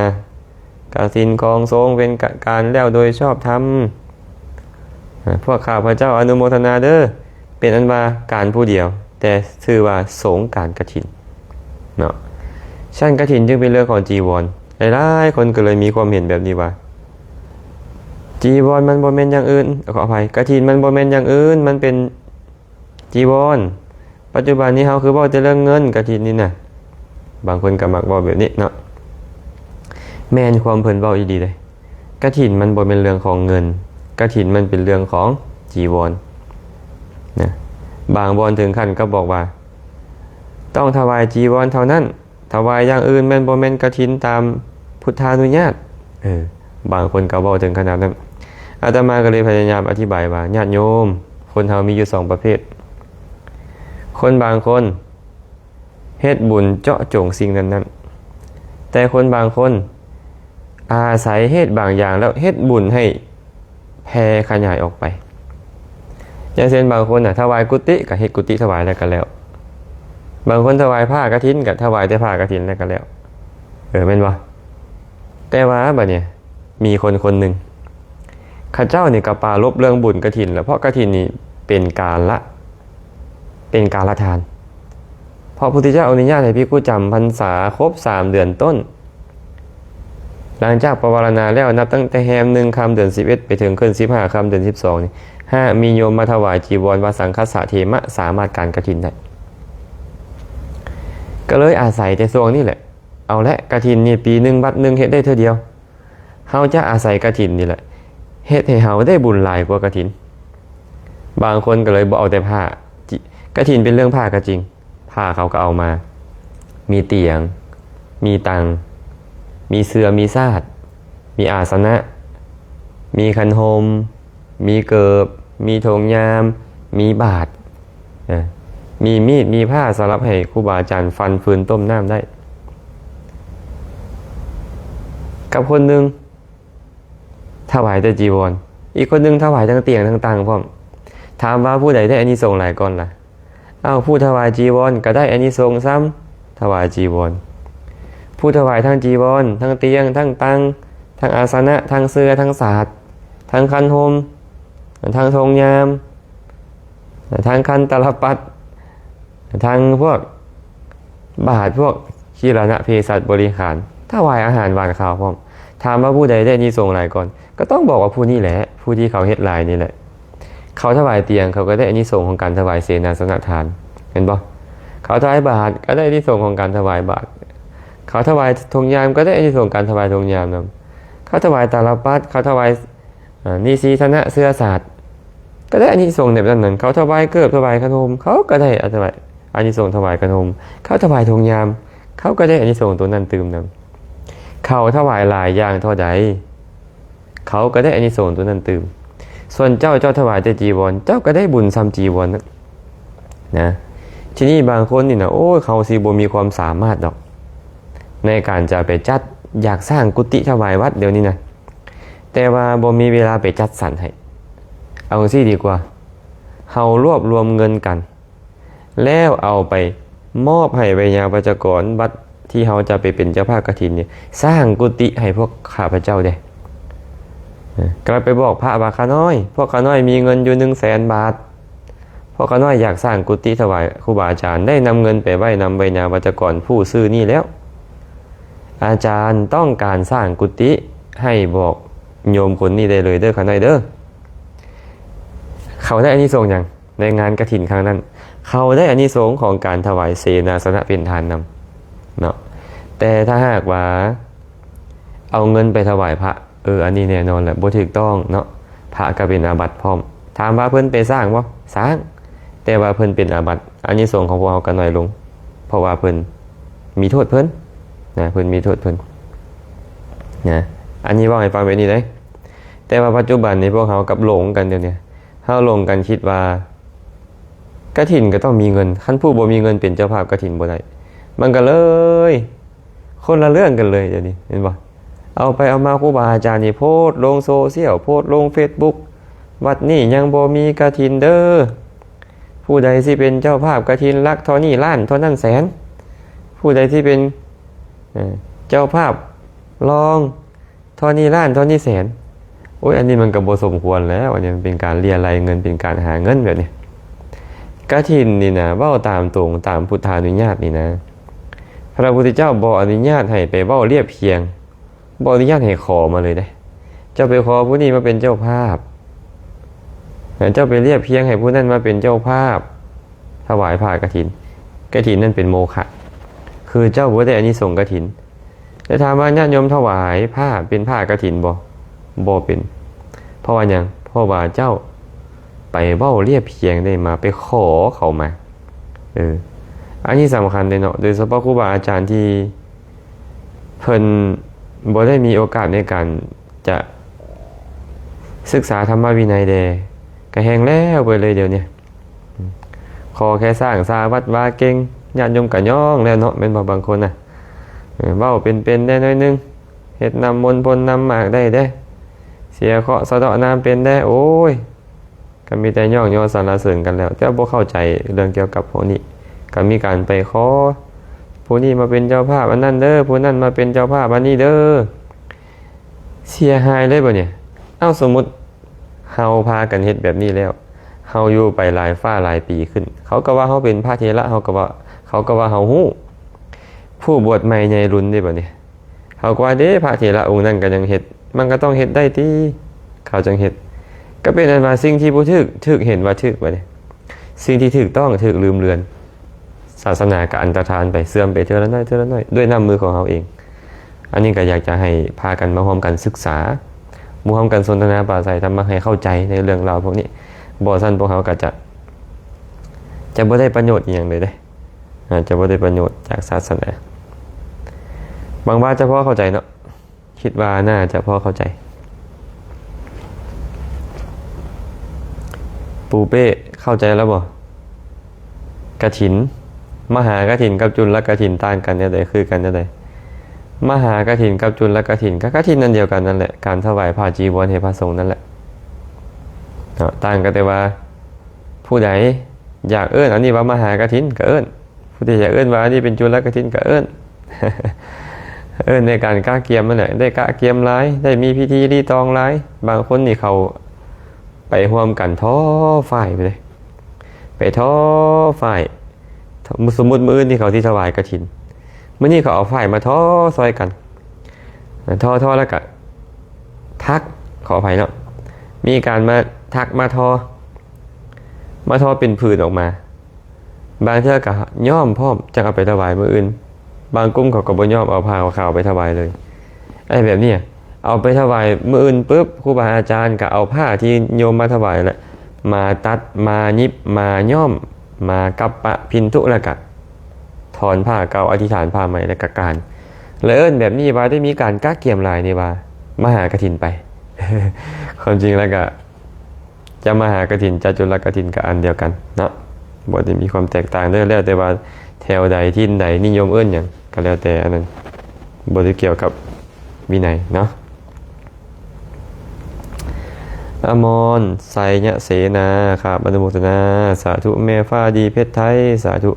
ກະຖິນຂອງສົງເປັນການແລ້ວໂດຍຊອບທຳ. ພວກຂ້າພະເຈົ້າອະນຸໂມທະນາເດີ. ເປັນອັນວ່າການຜູ້ດຽວ ແຕ່ຊື່ວ່າສົງການກະຖິນເນາະ. ຊັ້ນກະຖິນຈຶ່ງເປັນເລື່ອງຂອງຈີວອນ. ຫຼາຍໆຄົນກໍເລີຍມີຄວາມເຫັນແບບນີ້ວ່າ ຈີວອນມັນບໍ່ແມ່ນຢ່າງອື່ນ, ຂໍອະໄພ, ກະຖິນມັນບໍ່ແມ່ນຢ່າງອື່ນ, ມັນເປັນຈີວອນ. ປັດຈຸບັນນີ້ເຮົາຄືເວົ້າແຕ່ເລື່ອງເງິນກະຖິນນີ້ນະ, ບາງຄົນກໍມັກເວົ້າແບບນີ້ເນາະ. ແມ່ນຄວາມເພິ່ນເວົ້າອີ່ຫຼີເດ້. ກະຖິນມັນບໍ່ແມ່ນເລື່ອງຂອງເງິນ, ກະຖິນມັນເປັນເລື່ອງຂອງຈີວອນນະ. ບາງບ່ອນເຖິງຂັ້ນກັບບອກວ່າ ຕ້ອງຖວາຍຈີວອນເທົ່ານັ້ນ, ຖວາຍຢ່າງອື່ນແມ່ນບໍ່ແມ່ນກະຖິນຕາມພຸດທານຸຍາດ. ເອີ ບາງຄົນກໍເວົ້າເຖິງຂະໜາດນັ້ນ. ອາດຕະມາກໍເລີຍພະຍາຍາມອະທິບາຍວ່າ ຍາດໂຍມ, ຄົນເຮົາມີຢູ່ສອງປະເພດ. ຄົນບາງຄົນ ເຮັດບຸນເຈາະຈົງສິ່ງນັ້ນໆ, ແຕ່ຄົນບາງຄົນອາໄສເຫດບາງຢ່າງແລ້ວເຮັດບຸນໃຫ້ແຜ່ຂະຫຍາຍອອກໄປ. ຢ່າງເຊັ່ນບາງຄົນນະ ຖວາຍກຸຕິ ກໍເຮັດກຸຕິຖວາຍແລ້ວກໍແລ້ວ. ບາງຄົນຖວາຍຜ້າກະຖິນ ກໍຖວາຍແຕ່ຜ້າກະຖິນແລ້ວກໍແລ້ວ ເອີ ແມ່ນບໍ່? ແຕ່ວ່າບັດນີ້ມີຄົນຄົນໜຶ່ງ ເຂົາເຈົ້ານີ້ກໍປາລົບເລື່ອງບຸນກະຖິນແຫຼະ ເພາະກະຖິນນີ້ເປັນການລະ ເປັນການລະທານ ເພາະພະພຸດທະເຈົ້າອະນຸຍາດໃຫ້ພິກຂຸຈຳພັນສາຄົບສາມເດືອນຕົ້ນ ຫຼັງຈາກປະວາລະນາແລ້ວ ນັບຕັ້ງແຕ່ແຮມໜຶ່ງຄ່ຳເດືອນສິບເອັດ ໄປເຖິງຂຶ້ນສິບຫ້າຄ່ຳເດືອນສິບສອງນີ້ ຫາກມີໂຍມມາຖວາຍຈີວອນ ວະສັງຄັດສະເຖມະ ສາມາດການກະຖິນໄດ້ ກໍເລີຍອາໄສແຕ່ຊ່ວງນີ້ແຫຼະ ເອົາແຫຼະ ກະຖິນນີ້ປີໜຶ່ງວັດໜຶ່ງເຮັດໄດ້ເທື່ອດຽວ ເຮົາຈະອາໄສກະຖິນນີ້ແຫຼະ ເຮັດໃຫ້ເຮົາໄດ້ບຸນຫຼາຍກວ່າກະຖິນ. ບາງຄົນກໍເລີຍບໍ່ເອົາແຕ່ຜ້າ ກະຖິນເປັນເລື່ອງຜ້າກໍຈິງ ຜ້າເຂົາກໍເອົາມາ ມີຕຽງ ມີຕັ່ງ ມີເສື່ອ ມີສາດ ມີອາສະນະ ມີຄັນຫົ່ມ ມີເກີບ ມີຖົງຍາມ ມີບາດ ເອີ ມີມີດ ມີພ້າສຳລັບໃຫ້ຄູບາອາຈານຟັນຟືນຕົ້ມນ້ຳໄດ້ ກັບຄົນໜຶ່ງຖວາຍແຕ່ຈີວອນ ອີກຄົນໜຶ່ງຖວາຍທັງຕຽງທັງຕັ່ງພ້ອມ. ຖາມວ່າຜູ້ໃດໄດ້ອານິສົງຫຼາຍກ່ອນລະ? ເອົ້າ ຜູ້ຖວາຍຈີວອນກໍໄດ້ອານິສົງສ່ຳຖວາຍຈີວອນ ຜູ້ຖວາຍທັງຈີວອນ ທັງຕຽງ ທັງຕັ່ງ ທັງອາສະນະ ທັງເສື່ອ ທັງສາດ ທັງຄັນຫົ່ມ ທັງຖົງຍາມ ທັງຄັນຕະລະປັດ ທັງພວກບາດ ພວກຄີລະນະເພສັດບໍລິຂານ ຖວາຍອາຫານຫວານຄາວພ້ອມ. ຖາມວ່າຜູ້ໃດໄດ້ອານິສົງຫຼາຍກ່ອນ? ກໍຕ້ອງບອກວ່າຜູ້ນີ້ແຫຼະ ຜູ້ທີ່ເຂົາເຮັດຫຼາຍນີ້ແຫຼະ ເຂົາຖວາຍຕຽງ ເຂົາກໍໄດ້ອານິສົງຂອງການຖວາຍເສນາສະນະທານ ເຫັນບໍ່? ເຂົາຖວາຍບາດ ກໍໄດ້ອານິສົງຂອງການຖວາຍບາດ ເຂົາຖວາຍຖົງຍາມ ກໍໄດ້ອານິສົງການຖວາຍຖົງຍາມນຳ ເຂົາຖວາຍຕາລະປັດ ເຂົາຖວາຍ ອາ ນິສີທະນະເສື້ອສາດ ກໍໄດ້ອານິສົງໃນແບບນັ້ນ ເຂົາຖວາຍເກີບ ຖວາຍຄັນຫົ່ມ ເຂົາກໍໄດ້ອາ ອານິສົງຖວາຍຄັນຫົ່ມ ເຂົາຖວາຍຖົງຍາມ ເຂົາກໍໄດ້ອານິສົງໂຕນັ້ນຕື່ມນຳ ເຂົາຖວາຍຫຼາຍຢ່າງເທົ່າໃດ ເຂົາກໍໄດ້ອານິສົງໂຕນັ້ນຕື່ມ. ສ່ວນເຈົ້າ ເຈົ້າຖວາຍແຕ່ຈີວອນ ເຈົ້າກໍໄດ້ບຸນສ່ຳຈີວອນນັ້ນນະ. ທີນີ້ບາງຄົນນີ້ນະ ໂອ້ຍ ເຂົາຊິບໍ່ມີຄວາມສາມາດດອກ ໃນການຈະໄປຈັດ ຢາກສ້າງກຸຕິຖວາຍວັດດຽວນີ້ນະ ແຕ່ວ່າບໍ່ມີເວລາໄປຈັດສັນໃຫ້. ເອົາຈັ່ງຊີ້ດີກວ່າ ເຮົາລວບລວມເງິນກັນ ແລ້ວເອົາໄປມອບໃຫ້ໄວຍາວັດຈະກອນວັດທີ່ເຮົາຈະໄປເປັນເຈົ້າພາບກະຖິນນີ້ ສ້າງກຸຕິໃຫ້ພວກຂ້າພະເຈົ້າແດ່. ເອີ ກໍໄປບອກພະວ່າ ຂ້ານ້ອຍ ພວກຂ້ານ້ອຍມີເງິນຢູ່ໜຶ່ງແສນບາດ ພວກຂ້ານ້ອຍຢາກສ້າງກຸຕິຖວາຍຄູບາອາຈານ ໄດ້ນຳເງິນໄປໄວ້ນຳໄວຍາວັດຈະກອນຜູ້ຊື່ນີ້ແລ້ວ. ອາຈານຕ້ອງການສ້າງກຸຕິ ໃຫ້ບອກໂຍມຄົນນີ້ໄດ້ເລີຍເດີ ຂ້ານ້ອຍເດີ. ເຂົາໄດ້ອານິສົງຫຍັງໃນງານກະຖິນຄັ້ງນັ້ນ? ເຂົາໄດ້ອານິສົງຂອງການຖວາຍເສນາສະນະເປັນທານນຳເນາະ. ແຕ່ຖ້າຫາກວ່າເອົາເງິນໄປຖວາຍພະ ເອີ ອັນນີ້ແນ່ນອນແຫຼະ ບໍ່ຖືກຕ້ອງເນາະ ພະກໍເປັນອາບັດພ້ອມ. ຖາມວ່າເພິ່ນໄປສ້າງບໍ່? ສ້າງ ແຕ່ວ່າເພິ່ນເປັນອາບັດ ອານິສົງຂອງພວກເຮົາກໍໜ້ອຍລົງ ເພາະວ່າເພິ່ນມີໂທດເພິ່ນນະ ເພິ່ນມີໂທດເພິ່ນນະ. ອັນນີ້ເວົ້າໃຫ້ຟັງແບບນີ້ເດ້. ແຕ່ວ່າປັດຈຸບັນນີ້ພວກເຮົາກັບຫຼົງກັນດຽວນີ້ ເຮົາຫຼົງກັນຄິດວ່າກະຖິນກໍຕ້ອງມີເງິນ ຄັນຜູ້ບໍ່ມີເງິນເປັນເຈົ້າພາບກະຖິນບໍ່ໄດ້ ມັນກໍເລີຍ ຄົນລະເລື່ອງກັນເລີຍດຽວນີ້ ເຫັນບໍ່? ເອົາໄປເອົາມາ ຄູບາອາຈານນີ້ໂພສລົງໂຊຊຽວ ໂພສລົງເຟສບຸກ ວັດນີ້ຍັງບໍ່ມີກະຖິນເດີ ຜູ້ໃດຊິເປັນເຈົ້າພາບກະຖິນຫຼັກເທົ່ານີ້ລ້ານເທົ່ານັ້ນແສນ ຜູ້ໃດຊິເປັນ ເອີ ເຈົ້າພາບລອງ ເທົ່ານີ້ລ້ານ ເທົ່ານີ້ແສນ. ໂອ້ຍ ອັນນີ້ມັນກໍບໍ່ສົມຄວນແລ້ວ ອັນນີ້ມັນເປັນການເລຍໄລເງິນ ເປັນການຫາເງິນແບບນີ້. ກະຖິນນີ້ນະ ເວົ້າຕາມຕົງ ຕາມພຸດທານຸຍາດນີ້ນະ ພະພຸດທະເຈົ້າບໍ່ອະນຸຍາດໃຫ້ໄປເວົ້າລຽບຄຽງ ບໍ່ອະນຸຍາດໃຫ້ຂໍມາເລີຍເດ້. ເຈົ້າໄປຂໍຜູ້ນີ້ມາເປັນເຈົ້າພາບ ເຈົ້າໄປລຽບຄຽງໃຫ້ຜູ້ນັ້ນມາເປັນເຈົ້າພາບ ຖວາຍຜ້າກະຖິນ ກະຖິນນັ້ນເປັນໂມຄະ ຄືເຈົ້າບໍ່ໄດ້ອານິສົງກະຖິນ. ແຕ່ຖາມວ່າຍາດໂຍມຖວາຍຜ້າເປັນຜ້າກະຖິນບໍ່? ບໍ່ເປັນ. ເພາະວ່າຫຍັງ? ເພາະວ່າເຈົ້າໄປເວົ້າລຽບຄຽງໄດ້ມາ ໄປຂໍເຂົາມາ. ເອີ ອັນນີ້ສຳຄັນເດ້ເນາະ ໂດຍສະເພາະຄູບາອາຈານທີ່ເພິ່ນບໍ່ໄດ້ມີໂອກາດໃນການຈະສຶກສາທຳມະວິໄນແດ່ ກະແຮ່ງແລ້ວໄປເລີຍດຽວນີ້. ຂໍແຄ່ສ້າງສາວັດວາເກັ່ງ ຍາດໂຍມກະຍ້ອງແລ້ວເນາະ ແມ່ນບໍ່? ບາງຄົນນະ ເອີ ເວົ້າເປັນໆແດ່ໜ້ອຍໜຶ່ງ ເຮັດນ້ຳມົນພົ່ນນ້ຳໝາກໄດ້ແດ່ ເສຍເຄາະສະເດາະນາມເປັນແດ່ ໂອ້ຍ ກໍມີແຕ່ຍ້ອງຍໍສັນລະເສີນກັນແລ້ວ ແຕ່ບໍ່ເຂົ້າໃຈເລື່ອງກ່ຽວກັບພວກນີ້. ກ ກໍມີການໄປຂໍຜູ້ນີ້ມາເປັນເຈົ້າພາບອັນນັ້ນເດີ້ ຜູ້ນັ້ນມາເປັນເຈົ້າພາບອັນນີ້ເດີ້ ເສຍຫາຍເລີຍບັດນີ້. ເອົ້າ ສົມມຸດເຮົາພາກັນເຮັດແບບນີ້ແລ້ວ ເຮົາຢູ່ໄປຫຼາຍຟ້າຫຼາຍປີຂຶ້ນ ເຂົາກໍວ່າເຮົາເປັນພະເຖລະ ເຮົາກໍວ່າ ເຂົາກໍວ່າເຮົາຮູ້ ຜູ້ບວດໃໝ່ໃຫຍ່ລຸນເດ້ບັດນີ້ ເຂົາກໍວ່າເດ້ ພະເຖລະອົງນັ້ນກໍຍັງເຮັດ ມັນກໍຕ້ອງເຮັດໄດ້ຕິ ເຂົາຈັ່ງເຮັດ ກໍເປັນອັນວ່າສິ່ງທີ່ບໍ່ຖືກ ຖືກເຫັນວ່າຖືກບັດນີ້ ສິ່ງທີ່ຖືກຕ້ອງຖືກລືມເລືອນ ສາສະໜາກໍອັນຕະທານໄປ ເສື່ອມໄປເທື່ອລະໜ້ອຍ ເທື່ອລະໜ້ອຍ ດ້ວຍນ້ຳມືຂອງເຮົາເອງ. ອັນນີ້ກໍຢາກຈະໃຫ້ພາກັນມາຮ່ວມກັນສຶກສາ ມາຮ່ວມກັນສົນທະນາປາໄສທຳມະ ໃຫ້ເຂົ້າໃຈໃນເລື່ອງລາວພວກນີ້ ບໍ່ຊັ້ນພວກເຮົາກໍຈະ ຈະບໍ່ໄດ້ປະໂຫຍດອີ່ຫຍັງເລີຍເດ້ ອາດຈະບໍ່ໄດ້ປະໂຫຍດຈາກສາສະໜາ. ຫວັງວ່າຈະພໍເຂົ້າໃຈເນາະ ຄິດວ່າໜ້າຈະພໍເຂົ້າໃຈ. ປູເປ້ ເຂົ້າໃຈແລ້ວບໍ່? ກະຖິນ ມະຫາກະຖິນກັບຈຸນລະກະຖິນຕ່າງກັນແນວໃດ? ຄືກັນແນວໃດ? ມະຫາກະຖິນກັບຈຸນລະກະຖິນ ກໍກະຖິນອັນດຽວກັນນັ້ນແຫຼະ ການຖວາຍຜ້າຈີວອນໃຫ້ພະສົງນັ້ນແຫຼະເນາະ ຕ່າງກັນແຕ່ວ່າ ຜູ້ໃດຢາກເອີ້ນອັນນີ້ວ່າມະຫາກະຖິນກໍເອີ້ນ ຜູ້ໃດຢາກເອີ້ນວ່າອັນນີ້ເປັນຈຸລະກະຖິນກໍເອີ້ນ ເອີ້ນໃນການກະກຽມນັ້ນແຫຼະ ໄດ້ກະກຽມຫຼາຍ ໄດ້ມີພິທີລີຕອງຫຼາຍ. ບາງຄົນນີ້ເຂົາໄປຮ່ວມກັນທໍຝ້າຍໄປເລີຍ ໄປທໍຝ້າຍ ສົມມຸດມື້ອື່ນນີ້ເຂົາຊິຖວາຍກະຖິນ ມື້ນີ້ເຂົາເອົາຝ້າຍມາທໍຊ່ອຍກັນ ທໍໆ ແລ້ວກະຖັກ ຂໍອະໄພເນາະ ມີການມາຖັກມາທໍ ມາທໍເປັນຜືນອອກມາ ບາງເທື່ອກໍຍ້ອມພ້ອມ ຈັ່ງເອົາໄປຖວາຍມື້ອື່ນ ບາງກຸ່ມເຂົາກໍບໍ່ຍ້ອມ ເອົາຜ້າຂາວໄປຖວາຍເລີຍ. ໄອ້ແບບນີ້ເອົາໄປຖວາຍມື້ອື່ນປຶບ ຄູບາອາຈານກໍເອົາຜ້າທີ່ໂຍມມາຖວາຍນັ້ນແຫຼະ ມາຕັດ ມາຫຍິບ ມາຍ້ອມ ມາກັບປະພິນທຸ ແລ້ວກະຖອນຜ້າເກົ່າ ອະທິຖານຜ້າໃໝ່ ແລ້ວກະການ ແລະ ເອີ້ນແບບນີ້ວ່າໄດ້ມີການກະກຽມຫຼາຍນີ້ວ່າ ມະຫາກະຖິນໄປ. ຄວາມຈິງແລ້ວກະ ຈະມະຫາກະຖິນ ຈະຈຸລະກະຖິນກໍອັນດຽວກັນເນາະ ບໍ່ໄດ້ມີຄວາມແຕກຕ່າງເດີ້ ແລ້ວແຕ່ວ່າແຖວໃດ ຖິ່ນໃດ ນິຍົມເອີ້ນຫຍັງກໍແລ້ວແຕ່ ອັນນັ້ນບໍ່ໄດ້ກ່ຽວກັບວິໄນເນາະ. ອະມອນ ໄຊຍະເສນາ ຄາບອະນຸໂມທະນາ ສາທຸ. ແມ່ຟ້າດີ ເພັດໄທ ສາທຸ.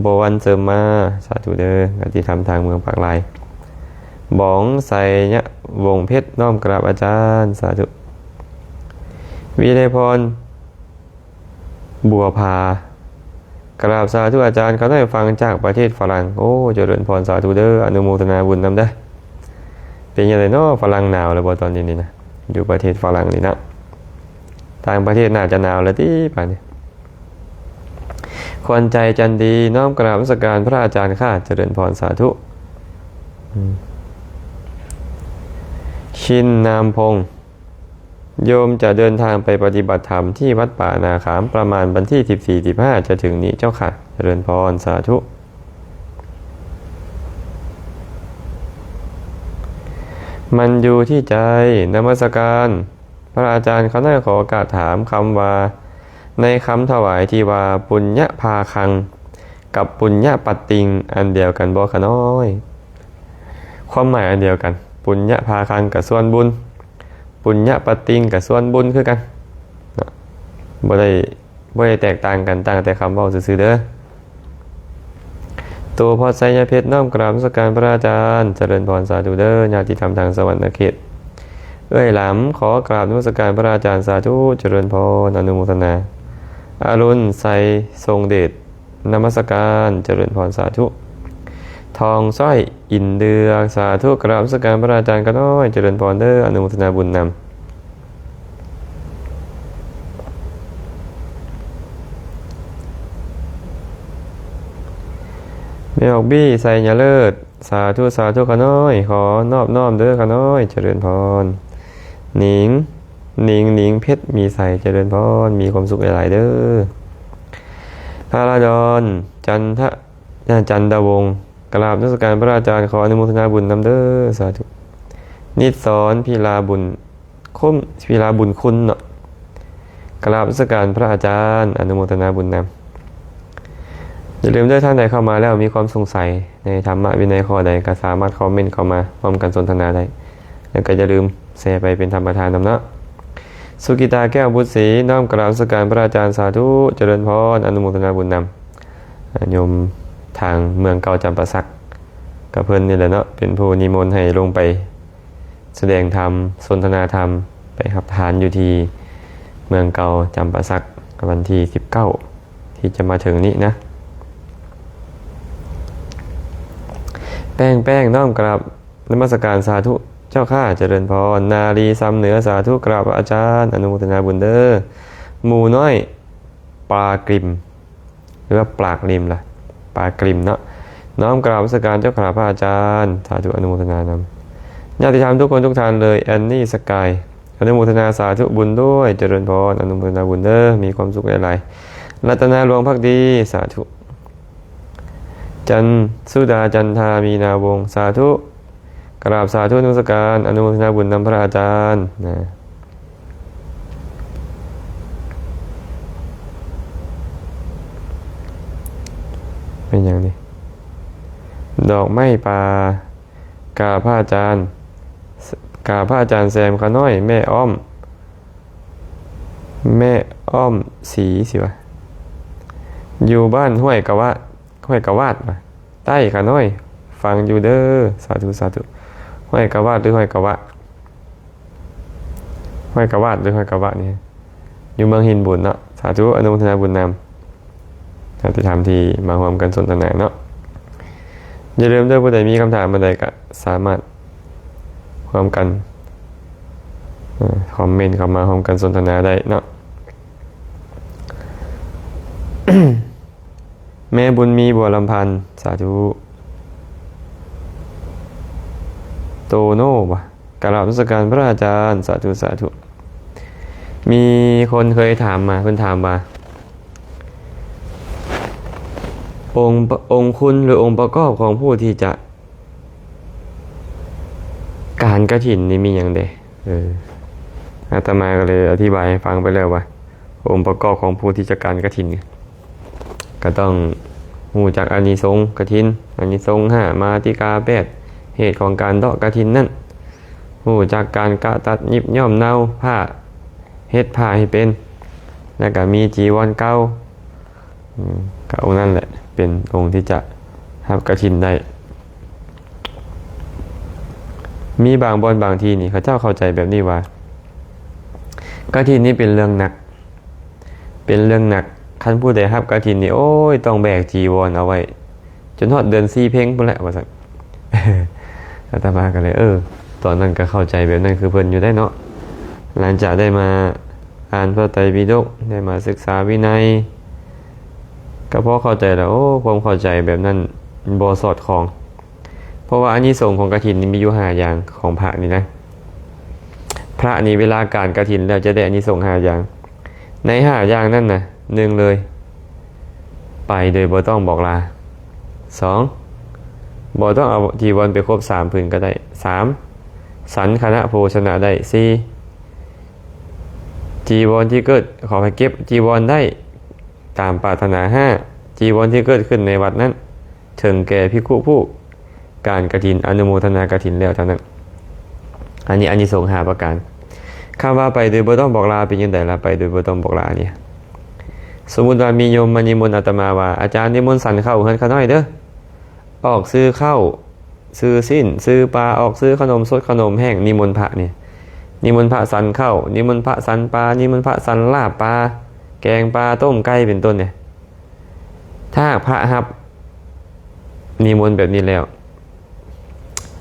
ບົວວັນ ເສີມມາ ສາທຸເດີ້ ຍາດຕິທຳທາງເມືອງປາກລາຍ. ບອງ ໄຊຍະວົງເພັດ ນ້ອມກາບອາຈານ ສາທຸ. ວິໄລພອນ ບົວພາ ກາບສາທຸອາຈານ ຂ້ານ້ອຍຟັງຈາກປະເທດຝຣັ່ງ. ໂອ້ ຈະເລີນພອນ ສາທຸເດີ້ ອະນຸໂມທະນາບຸນນຳເດີ້. ເປັນຈັ່ງໃດເນາະ ຝຣັ່ງໜາວແລ້ວບໍ່ຕອນນີ້ນີ້ນະ ຢູ່ປະເທດຝຣັ່ງນີ້ເນາະ ຕ່າງປະເທດໜ້າຈະໜາວແລ້ວຕິປານນີ້. ຂວັນໃຈ ຈັນດີ ນ້ອມກາບນະມັດສະການພະອາຈານຄ່ະ ຈະເລີນພອນ ສາທຸ. ອືມ ຊິນ ນາມພົງ ໂຍມຈະເດີນທາງໄປປະຕິບັດທຳທີ່ວັດປ່ານາຂາມ ປະມານວັນທີສິບສີ່ ສິບຫ້າ ຈະເຖິງນີ້ເຈົ້າຄ່ະ ຈະເລີນພອນ ສາທຸ. ມັນຢູ່ທີ່ໃຈ ນະມັດສະການ. ພະອາຈານ ຂ້ານ້ອຍຂໍກາບຖາມຄຳວ່າ ໃນຄຳຖວາຍທີ່ວ່າ ປຸນຍະພາຄັງ ກັບ ປຸນຍະປັດຕິງ ອັນດຽວກັນບໍ່ຂ້ານ້ອຍ? ຄວາມໝາຍອັນດຽວກັນ ປຸນຍະພາຄັງກະສ່ວນບຸນ ປຸນຍະປັດຕິງກະສ່ວນບຸນຄືກັນເນາະ ບໍ່ໄດ້ ບໍ່ໄດ້ແຕກຕ່າງກັນ ຕ່າງແຕ່ຄຳເວົ້າຊື່ໆເດີ້. ໂຕພອດໄຊຍະເພັດ ນ້ອມກາບນະມັດສະການພະອາຈານ ຈະເລີນພອນ ສາທຸເດີ້ ຍາດຕິທຳທາງສະຫວັນນະເຂດ. ເອື້ອຍຫຼຳ ຂໍກາບນະມັດສະການພະອາຈານ ສາທຸ ຈະເລີນພອນ ອະນຸໂມທະນາ. ອາລຸນ ໄຊຊົງເດດ ນະມັດສະການ ຈະເລີນພອນ ສາທຸ. ທອງສ້ອຍ ອິນເດືອ ສາທຸ ກາບນະມັດສະການພະອາຈານຂ້ານ້ອຍ ຈະເລີນພອນເດີ້ ອະນຸໂມທະນາບຸນນຳ. ແມ່ອອກບີ ໄຊຍະເລີດ ສາທຸ ສາທຸຂ້ານ້ອຍ ຂໍນອບນ້ອມເດີ້ຂ້ານ້ອຍ ຈະເລີນພອນ. ໜິງ ໜິງ ໜິງເພັດ ມີໄຊ ຈະເລີນພອນ ມີຄວາມສຸກຫຼາຍໆເດີ້. ພາລາດອນ ຈັນທະ ຈັນດາວົງ ກະລາບນະມັດສະການພະອາຈານ ຂໍອະນຸໂມທະນາບຸນນຳເດີ້ ສາທຸ. ນິດສອນ ພິລາບຸນ ຄຸນ ພິລາບຸນຄຸນເນາະ ກະລາບນະມັດສະການພະອາຈານ ອະນຸໂມທະນາບຸນນຳ. ຢ່າລືມເດີ້ ທ່ານໃດເຂົ້າມາແລ້ວມີຄວາມສົງໄສໃນທຳມະວິໄນຂໍ້ໃດ ກໍສາມາດຄອມເມັນເຂົ້າມາຮ່ວມກັນສົນທະນາໄດ້ ແລ້ວກໍຢ່າລືມແຊໄປເປັນທຳປະທານນຳເນາະ. ສຸກິຕາ ແກ້ວບຸດສີ ນ້ອມກະລາບນະມັດສະການພະອາຈານ ສາທຸ ຈະເລີນພອນ ອະນຸໂມທະນາບຸນນຳ. ໂຍມທາງເມືອງເກົ່າຈຳປາສັກ ກໍເພິ່ນນີ້ແຫຼະເນາະ ເປັນຜູ້ນິມົນໃຫ້ລົງໄປສະແດງທຳ ສົນທະນາທຳ ໄປຮັບທານຢູ່ທີ່ເມືອງເກົ່າຈຳປາສັກ ວັນທີສິບເກົ້າ ທີ່ຈະມາເຖິງນີ້ນະ. ແປ້ງໆ ນ້ອມກາບນະມັດສະການ ສາທຸເຈົ້າຂ້າ ຈະເລີນພອນ. ນາລີຊຳເໜືອ ສາທຸ ກາບພະອາຈານ ອະນຸໂມທະນາບຸນເດີ. ໝູນ້ອຍປາກລິມ ຫຼືວ່າປາກລິມລະ ປາກລິມເນາະ ນ້ອມກາບນະມັດສະການເຈົ້າຂ້າພະອາຈານ ສາທຸ ອະນຸໂມທະນານຳ. ຍາດຕິທຳທຸກຄົນທຸກທ່ານເລີຍ ແອນນີ ສະກາຍ ອະນຸໂມທະນາສາທຸບຸນດ້ວຍ ຈະເລີນພອນ ອະນຸໂມທະນາບຸນເດີ ມີຄວາມສຸກຫຼາຍໆ. ລັດຕະນາຫຼວງພັກດີ ສາທຸ. ຈັນສຸດາ ຈັນທາ ມີນາວົງ ສາທຸ ກະລາບສາທຸ ນະມັດສະການ ອະນຸໂມທະນາບຸນນຳພະອາຈານນະ. ແມ່ນຫຍັງນີ້? ດອກໄມ້ປ່າ ກາບພະອາຈານ ກາບພະອາຈານແຊມ ຂະນ້ອຍ ແມ່ອ້ອມ ແມ່ອ້ອມສີ ຊິວ່າ ຢູ່ບ້ານຫ້ວຍກະວາດ ຫ້ວຍກະວາດ ໃຕ້ຂະນ້ອຍ ຟັງຢູ່ເດີ ສາທຸ ສາທຸ. ຫ້ວຍກະວາດ ຫຼື ຫ້ວຍກະວະ ຫ້ວຍກະວາດ ຫຼື ຫ້ວຍກະວະນີ້ ຢູ່ເມືອງຫີນບຸນເນາະ ສາທຸ ອະນຸໂມທະນາບຸນນຳ ຍາດຕິທຳທີ່ມາຮ່ວມກັນສົນທະນາເນາະ. ຢ່າລືມເດີ ຜູ້ໃດມີຄຳຖາມອັນໃດກໍສາມາດຮ່ວມກັນ ເອີ ຄອມເມັນເຂົ້າມາຮ່ວມກັນສົນທະນາໄດ້ເນາະ. ແມ່ບຸນມີ ບົວລຳພັນ ສາທຸ. ໂຕໂນ ກາບນະມັດສະການພະອາຈານ ສາທຸ ສາທຸ. ມີຄົນເຄີຍຖາມມາ ເພິ່ນຖາມວ່າ ອົງ ອົງຄຸນ ຫຼື ອົງປະກອບຂອງຜູ້ທີ່ຈະ ການກະຖິນນີ້ມີຫຍັງແດ່? ເອີ ອາດຕະມາກໍເລີຍອະທິບາຍໃຫ້ຟັງໄປແລ້ວວ່າ ອົງປະກອບຂອງຜູ້ທີ່ຈະການກະຖິນ ກໍຕ້ອງຮູ້ຈັກອານິສົງກະຖິນ ອານິສົງຫ້າ ມາຕິກາແປດ ເຫດຂອງການເດາະກະຖິນນັ້ນ, ຮູ້ຈັກການກະຕັດຫຍິບຍ້ອມເນົາຜ້າ ເຮັດຜ້າໃຫ້ເປັນ, ແລ້ວກໍມີຈີວອນເກົ່າ. ອືມ ກະອົງນັ້ນແຫຼະເປັນອົງທີ່ຈະຮັບກະຖິນໄດ້. ມີບາງບ່ອນບາງທີ່ນີ້ ເຂົາເຈົ້າເຂົ້າໃຈແບບນີ້ວ່າ ກະຖິນນີ້ເປັນເລື່ອງໜັກ ເປັນເລື່ອງໜັກ, ຄັນຜູ້ໃດຮັບກະຖິນນີ້ ໂອ້ຍ ຕ້ອງແບກຈີວອນເອົາໄວ້ ຈົນຮອດເດືອນສີ່ເພັງພຸ້ນແຫຼະ ວ່າຊັ້ນ. ອາດຕະມາກໍເລີຍ ເອີ ຕອນນັ້ນກໍເຂົ້າໃຈແບບນັ້ນຄືເພິ່ນຢູ່ໄດ໋ເນາະ. ຫຼັງຈາກໄດ້ມາອ່ານພະໄຕປິດົກ ໄດ້ມາສຶກສາວິໄນ ກໍພໍເຂົ້າໃຈແລ້ວ ໂອ້ ຄວາມເຂົ້າໃຈແບບນັ້ນບໍ່ສອດຄ່ອງ. ເພາະວ່າອານິສົງຂອງກະຖິນນີ້ມີຢູ່ຫ້າຢ່າງຂອງພະນີ້ນະ. ພະນີ້ເວລາການກະຖິນແລ້ວຈະໄດ້ອານິສົງຫ້າຢ່າງ. ໃນຫ້າຢ່າງນັ້ນນະ ໜຶ່ງເລີຍ ໄປໂດຍບໍ່ຕ້ອງບອກລາ. ສອງ ບໍ່ຕ້ອງເອົາຈີວອນໄປຄົບສາມຜືນກໍໄດ້. ສາມ ສັນຄະນະໂພຊະນະໄດ້. ສີ່ ຈີວອນທີ່ເກີດ ຂໍໃຫ້ເກັບຈີວອນໄດ້ຕາມປາດຖະໜາ. ຫ້າ ຈີວອນທີ່ເກີດຂຶ້ນໃນວັດນັ້ນ ເຖິງແກ່ພິກຂຸຜູ້ການກະຖິນ ອະນຸໂມທະນາກະຖິນແລ້ວເທົ່ານັ້ນ. ອັນນີ້ອານິສົງຫ້າປະການ. ຄຳວ່າໄປໂດຍບໍ່ຕ້ອງບອກລາເປັນຈັ່ງໃດລະ? ໄປໂດຍບໍ່ຕ້ອງບອກລານີ້ ສົມມຸດວ່າມີໂຍມມານິມົນອາດຕະມາວ່າ ອາຈານ ນິມົນສັນເຂົ້າເຮືອນຂ້ານ້ອຍເດີ ອອກຊື້ເຂົ້າ ຊື້ຊີ້ນ ຊື້ປາ ອອກຊື້ຂະໜົມສົດຂະໜົມແຫ້ງ ນິມົນພະນີ້ ນິມົນພະສັນເຂົ້າ ນິມົນພະສັນປາ ນິມົນພະສັນລາບປາ ແກງປາ ຕົ້ມໄກ່ ເປັນຕົ້ນນີ້. ຖ້າຫາກພະຮັບນິມົນແບບນີ້ແລ້ວ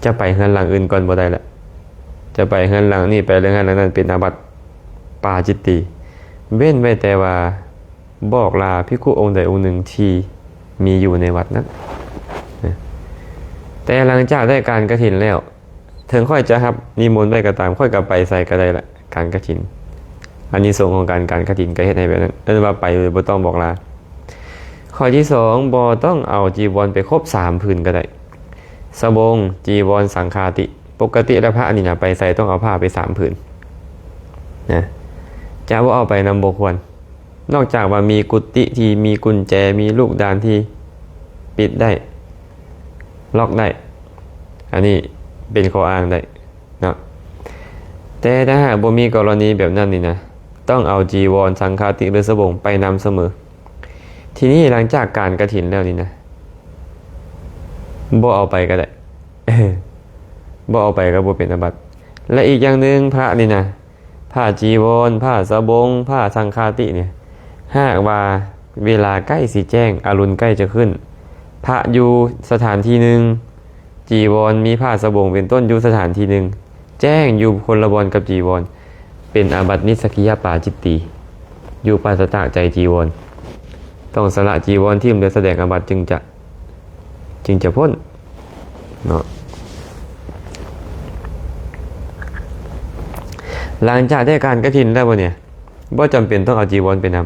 ຈະໄປເຮືອນຫຼັງອື່ນກ່ອນບໍ່ໄດ້ລະ. ຈະໄປເຮືອນຫຼັງນີ້ ໄປເຮືອນຫຼັງນັ້ນ ເປັນອາບັດປາຈິດຕີ ເວັ້ນໄວ້ແຕ່ວ່າບອກລາພິກຂຸອົງໃດອົງໜຶ່ງທີ່ມີຢູ່ໃນວັດນັ້ນ. ແຕ່ຫຼັງຈາກໄດ້ການກະຖິນແລ້ວ ເຖິງຂ້ອຍຈະຮັບນິມົນໄວ້ກໍຕາມ ຂ້ອຍກໍໄປໃສກໍໄດ້ລະ ການກະຖິນ. ອານິສົງຂອງການ ການກະຖິນກໍເຮັດໃຫ້ແບບນັ້ນ ເອີ້ນວ່າໄປໂດຍບໍ່ຕ້ອງບອກລາ. ຂໍ້ທີສອງ ບໍ່ຕ້ອງເອົາຈີວອນໄປຄົບສາມຜືນກໍໄດ້. ສະບົງ ຈີວອນ ສັງຄາຕິ ປົກກະຕິແລ້ວພະນີ້ນະ ໄປໃສຕ້ອງເອົາຜ້າໄປສາມຜືນນະ ຈະບໍ່ເອົາໄປນຳບໍ່ຄວນ. ນອກຈາກວ່າມີກຸຕິທີ່ມີກຸນແຈ ມີລູກດານທີ່ປິດໄດ້ ລັອກໄດ້ ອັນນີ້ເປັນຂໍ້ອ້າງໄດ້ເນາະ. ແຕ່ຖ້າຫາກບໍ່ມີກໍລະນີແບບນັ້ນນີ້ນະ ຕ້ອງເອົາຈີວອນ ສັງຄາຕິ ຫຼື ສະບົງໄປນຳສະເໝີ. ທີນີ້ຫຼັງຈາກການກະຖິນແລ້ວນີ້ນະ ບໍ່ເອົາໄປກໍໄດ້ ບໍ່ເອົາໄປກໍບໍ່ເປັນອາບັດ. ແລະ ອີກຢ່າງໜຶ່ງ ພະນີ້ນະ ຜ້າຈີວອນ ຜ້າສະບົງ ຜ້າສັງຄາຕິນີ້ ຫາກວ່າເວລາໃກ້ຊິແຈ້ງ ອະລຸນໃກ້ຈະຂຶ້ນ ພະຢູ່ສະຖານທີ່ໜຶ່ງ ຈີວອນ ມີຜ້າສະບົງເປັນຕົ້ນຢູ່ສະຖານທີ່ໜຶ່ງ ແຈ້ງຢູ່ຄົນລະບ່ອນກັບຈີວອນ ເປັນອາບັດນິດສັກກິຍະປາຈິດຕີ ຢູ່ປາສະຈາກໃຈຈີວອນ ຕ້ອງສະຫຼະຈີວອນຖິ້ມ ແລະ ສະແດງອາບັດຈຶ່ງຈະ ຈຶ່ງຈະພົ້ນເນາະ. ຫຼັງຈາກໄດ້ການກະຖິນແລ້ວບໍ່ນີ້ ບໍ່ຈຳເປັນຕ້ອງເອົາຈີວອນໄປນຳ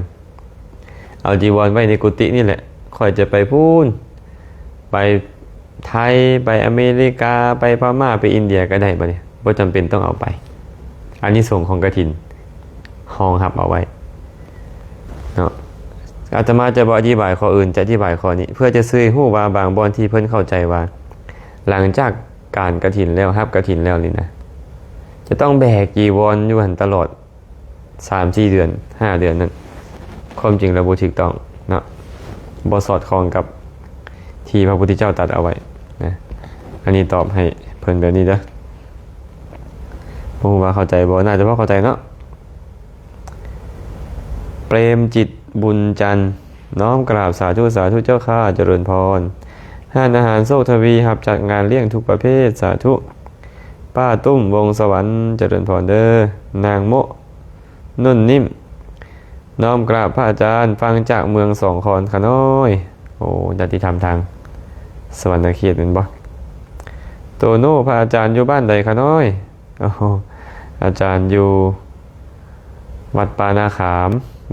ເອົາຈີວອນໄວ້ໃນກຸຕິນີ້ແຫຼະ ຂ້ອຍຈະໄປພຸ້ນ ໄປໄທ ໄປອາເມລິກາ ໄປພະມ້າ ໄປອິນເດຍກໍໄດ້ ບັດນີ້ບໍ່ຈຳເປັນຕ້ອງເອົາໄປ ອານິສົງຂອງກະຖິນຮອງຮັບເອົາໄວ້ເນາະ. ອາດຕະມາຈະບໍ່ອະທິບາຍຂໍ້ອື່ນ ຈະອະທິບາຍຂໍ້ນີ້ ເພື່ອຈະສື່ໃຫ້ຮູ້ວ່າບາງບ່ອນທີ່ເພິ່ນເຂົ້າໃຈວ່າ ຫຼັງຈາກການກະຖິນແລ້ວ ຮັບກະຖິນແລ້ວນີ້ນະ ຈະຕ້ອງແບກຈີວອນຢູ່ຫັ້ນຕະຫຼອດ ສາມສີ່ເດືອນ ຫ້າເດືອນນັ້ນ ຄວາມຈິງແລ້ວບໍ່ຖືກຕ້ອງເນາະ ບໍ່ສອດຄ່ອງກັບທີ່ພະພຸດທະເຈົ້າຕັດເອົາໄວ້ນະ. ອັນນີ້ຕອບໃຫ້ເພິ່ນແບບນີ້ເດີ ບໍ່ຮູ້ວ່າເຂົ້າໃຈບໍ່ ໜ້າຈະພໍເຂົ້າໃຈເນາະ. ເປຣມຈິດ ບຸນຈັນ ນ້ອມກາບສາທຸ ສາທຸເຈົ້າຂ້າ ຈະເລີນພອນ. ຮ້ານອາຫານໂຊກທະວີ ຮັບຈັດງານລ້ຽງທຸກປະເພດ ສາທຸ. ປ້າຕຸ້ມ ວົງສະຫວັນ ຈະເລີນພອນເດີ. ນາງໂມະ ນຸ່ນນິ້ມ ນ້ອມກາບພະອາຈານ ຟັງຈາກເມືອງສອງຄອນຂ້ານ້ອຍ. ໂອ້ ຍາດຕິທຳທາງສະຫວັນນະເຂດແມ່ນບໍ່? ໂຕໂນ ພະອາຈານຢູ່ບ້ານໃດຂ້ານ້ອຍ? ໂອ້ ອາຈານຢູ່ ວັດປ່ານາຂາມ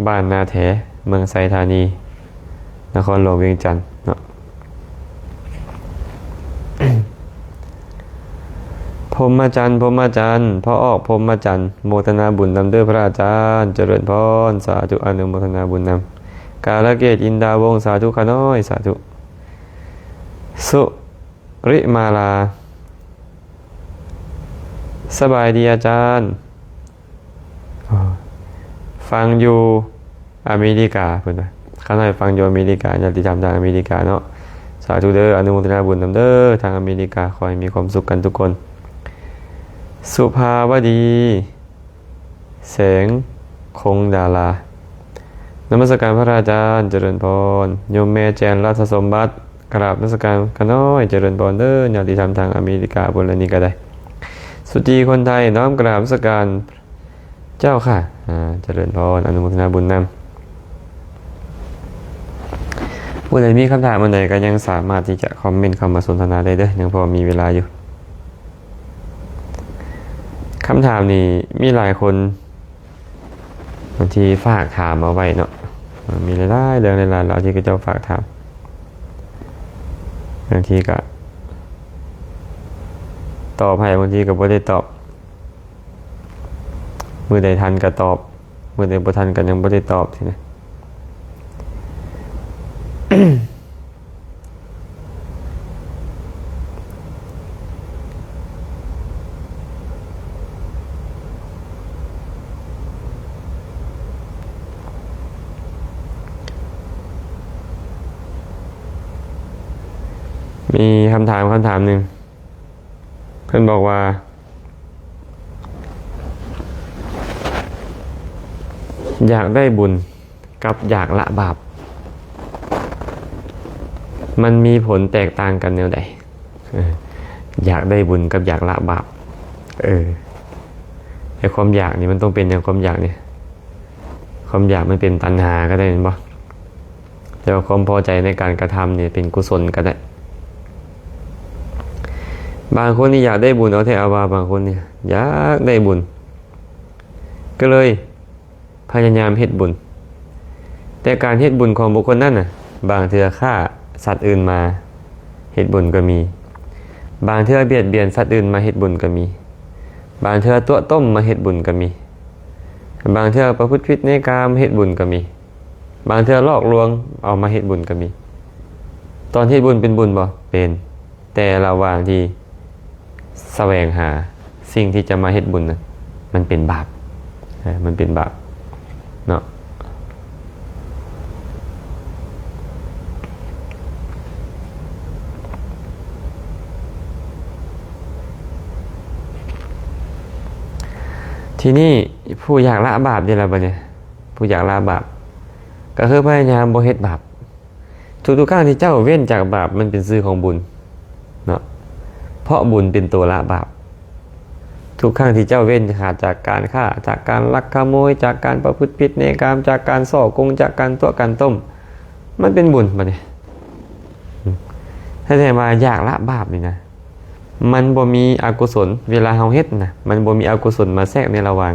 ບ້ານນາແຖ ເມືອງໄຊທານີ ນະຄອນຫຼວງວຽງຈັນເນາະ. ພົມມະຈັນ ພົມມະຈັນ ພໍ່ອອກ ພົມມະຈັນ ໂມທະນາບຸນນຳເດີພະອາຈານ ຈະເລີນພອນ ສາທຸ ອະນຸໂມທະນາບຸນນຳ. ກາລະເກດ ອິນດາວົງ ສາທຸຂ້ານ້ອຍ ສາທຸ. ສຸ ລິມາລາ ສະບາຍດີອາຈານ ຟັງຢູ່ອາເມລິກາ ເພິ່ນວ່າ ຂ້ານ້ອຍຟັງຢູ່ອາເມລິກາ ຍາດຕິທຳທາງອາເມລິກາເນາະ. ສາທຸເດີ ອະນຸໂມທະນາບຸນນຳເດີ ທາງອາເມລິກາ ຂໍໃຫ້ມີຄວາມສຸກກັນທຸກຄົນ. ສຸພາວະດີ ແສງຄົງດາລາ ນະມັດສະການພະອາຈານ ຈະເລີນພອນ. ໂຍມແມ່ແຈນ ລັດສະສົມບັດ ກະລາບນະມັດສະການຂ້ານ້ອຍ ຈະເລີນພອນເດີ ຍາດຕິທຳທາງອາເມລິກາ ພຸ້ນລະນີ້ກໍໄດ້. ສຸຈີຄົນໄທ ນ້ອມກະລາບນະມັດສະການເຈົ້າຂ້າ ອາ ຈະເລີນພອນ ອະນຸໂມທະນາບຸນນຳ. ຜູ້ໃດມີຄຳຖາມອັນໃດກໍຍັງສາມາດທີ່ຈະຄອມເມັນເຂົ້າມາສົນທະນາໄດ້ເດີ ຍັງພໍມີເວລາຢູ່. ຄຳຖາມນີ້ມີຫຼາຍຄົນ ບາງທີຝາກຖາມເອົາໄວ້ເນາະ ມີຫຼາຍໆເລື່ອງຫຼາຍໆລາວທີ່ເຂົາເຈົ້າຝາກຖາມ ບາງທີກະຕອບໃຫ້ ບາງທີກະບໍ່ໄດ້ຕອບ ມື້ໃດທັນກະຕອບ ມື້ໃດບໍ່ທັນກະຍັງບໍ່ໄດ້ຕອບຊີ້ນະ. ມີຄຳຖາມ ຄຳຖາມໜຶ່ງ ເພິ່ນບອກວ່າ ຢາກໄດ້ບຸນ ກັບຢາກລະບາບ ມັນມີຜົນແຕກຕ່າງກັນແນວໃດ? ເອີ ຢາກໄດ້ບຸນກັບຢາກລະບາບ ເອີ ແຕ່ຄວາມຢາກນີ້ມັນຕ້ອງເປັນຫຍັງ? ຄວາມຢາກນີ້ ຄວາມຢາກມັນເປັນຕັນຫາກໍໄດ້ແມ່ນບໍ່? ແຕ່ວ່າຄວາມພໍໃຈໃນການກະທຳນີ້ເປັນກຸສົນກໍໄດ້. ບາງຄົນນີ້ຢາກໄດ້ບຸນເອົາແທ້ເອົາວ່າ ບາງຄົນນີ້ຢາກໄດ້ບຸນ ກໍເລີຍ ພະຍາຍາມເຮັດບຸນ ແຕ່ການເຮັດບຸນຂອງບຸກຄົນນັ້ນນະ ບາງເທື່ອຂ້າສັດອື່ນມາເຮັດບຸນກໍມີ, ບາງເທື່ອບຽດບຽນສັດອື່ນມາເຮັດບຸນກໍມີ, ບາງເທື່ອຕົວະຕົ້ມມາເຮັດບຸນກໍມີ, ບາງເທື່ອປະພຶດຜິດໃນກາມເຮັດບຸນກໍມີ, ບາງເທື່ອຫຼອກລວງເອົາມາເຮັດບຸນກໍມີ. ຕອນເຮັດບຸນເປັນບຸນບໍ່? ເປັນ. ແຕ່ລະຫວ່າງທີ່ສະແຫວງຫາສິ່ງທີ່ຈະມາເຮັດບຸນນັ້ນ ມັນເປັນບາບ ເອີ ມັນເປັນບາບເນາະ. ທີນີ້ຜູ້ຢາກລະບາບນີ້ລະ ບັດນີ້ ຜູ້ຢາກລະບາບ ກໍຄືພະຍາຍາມບໍ່ເຮັດບາບ. ທຸກໆຄັ້ງທີ່ເຈົ້າເວັ້ນຈາກບາບ ມັນເປັນຊື່ຂອງບຸນເນາະ ເພາະບຸນເປັນໂຕລະບາບ. ທຸກຄັ້ງທີ່ເຈົ້າເວັ້ນຂາດຈາກການຄ້າ ຈາກການລັກຂະໂມຍ ຈາກການປະພຶດຜິດໃນກາມ ຈາກການສໍ້ໂກງ ຈາກການຕົວະການຕົ້ມ ມັນເປັນບຸນ ບັດນີ້. ແສດງວ່າຢາກລະບາບນີ້ນະ ມັນບໍ່ມີອະກຸສົນ ເວລາເຮົາເຮັດນະ ມັນບໍ່ມີອະກຸສົນມາແຊກໃນລະຫວ່າງ.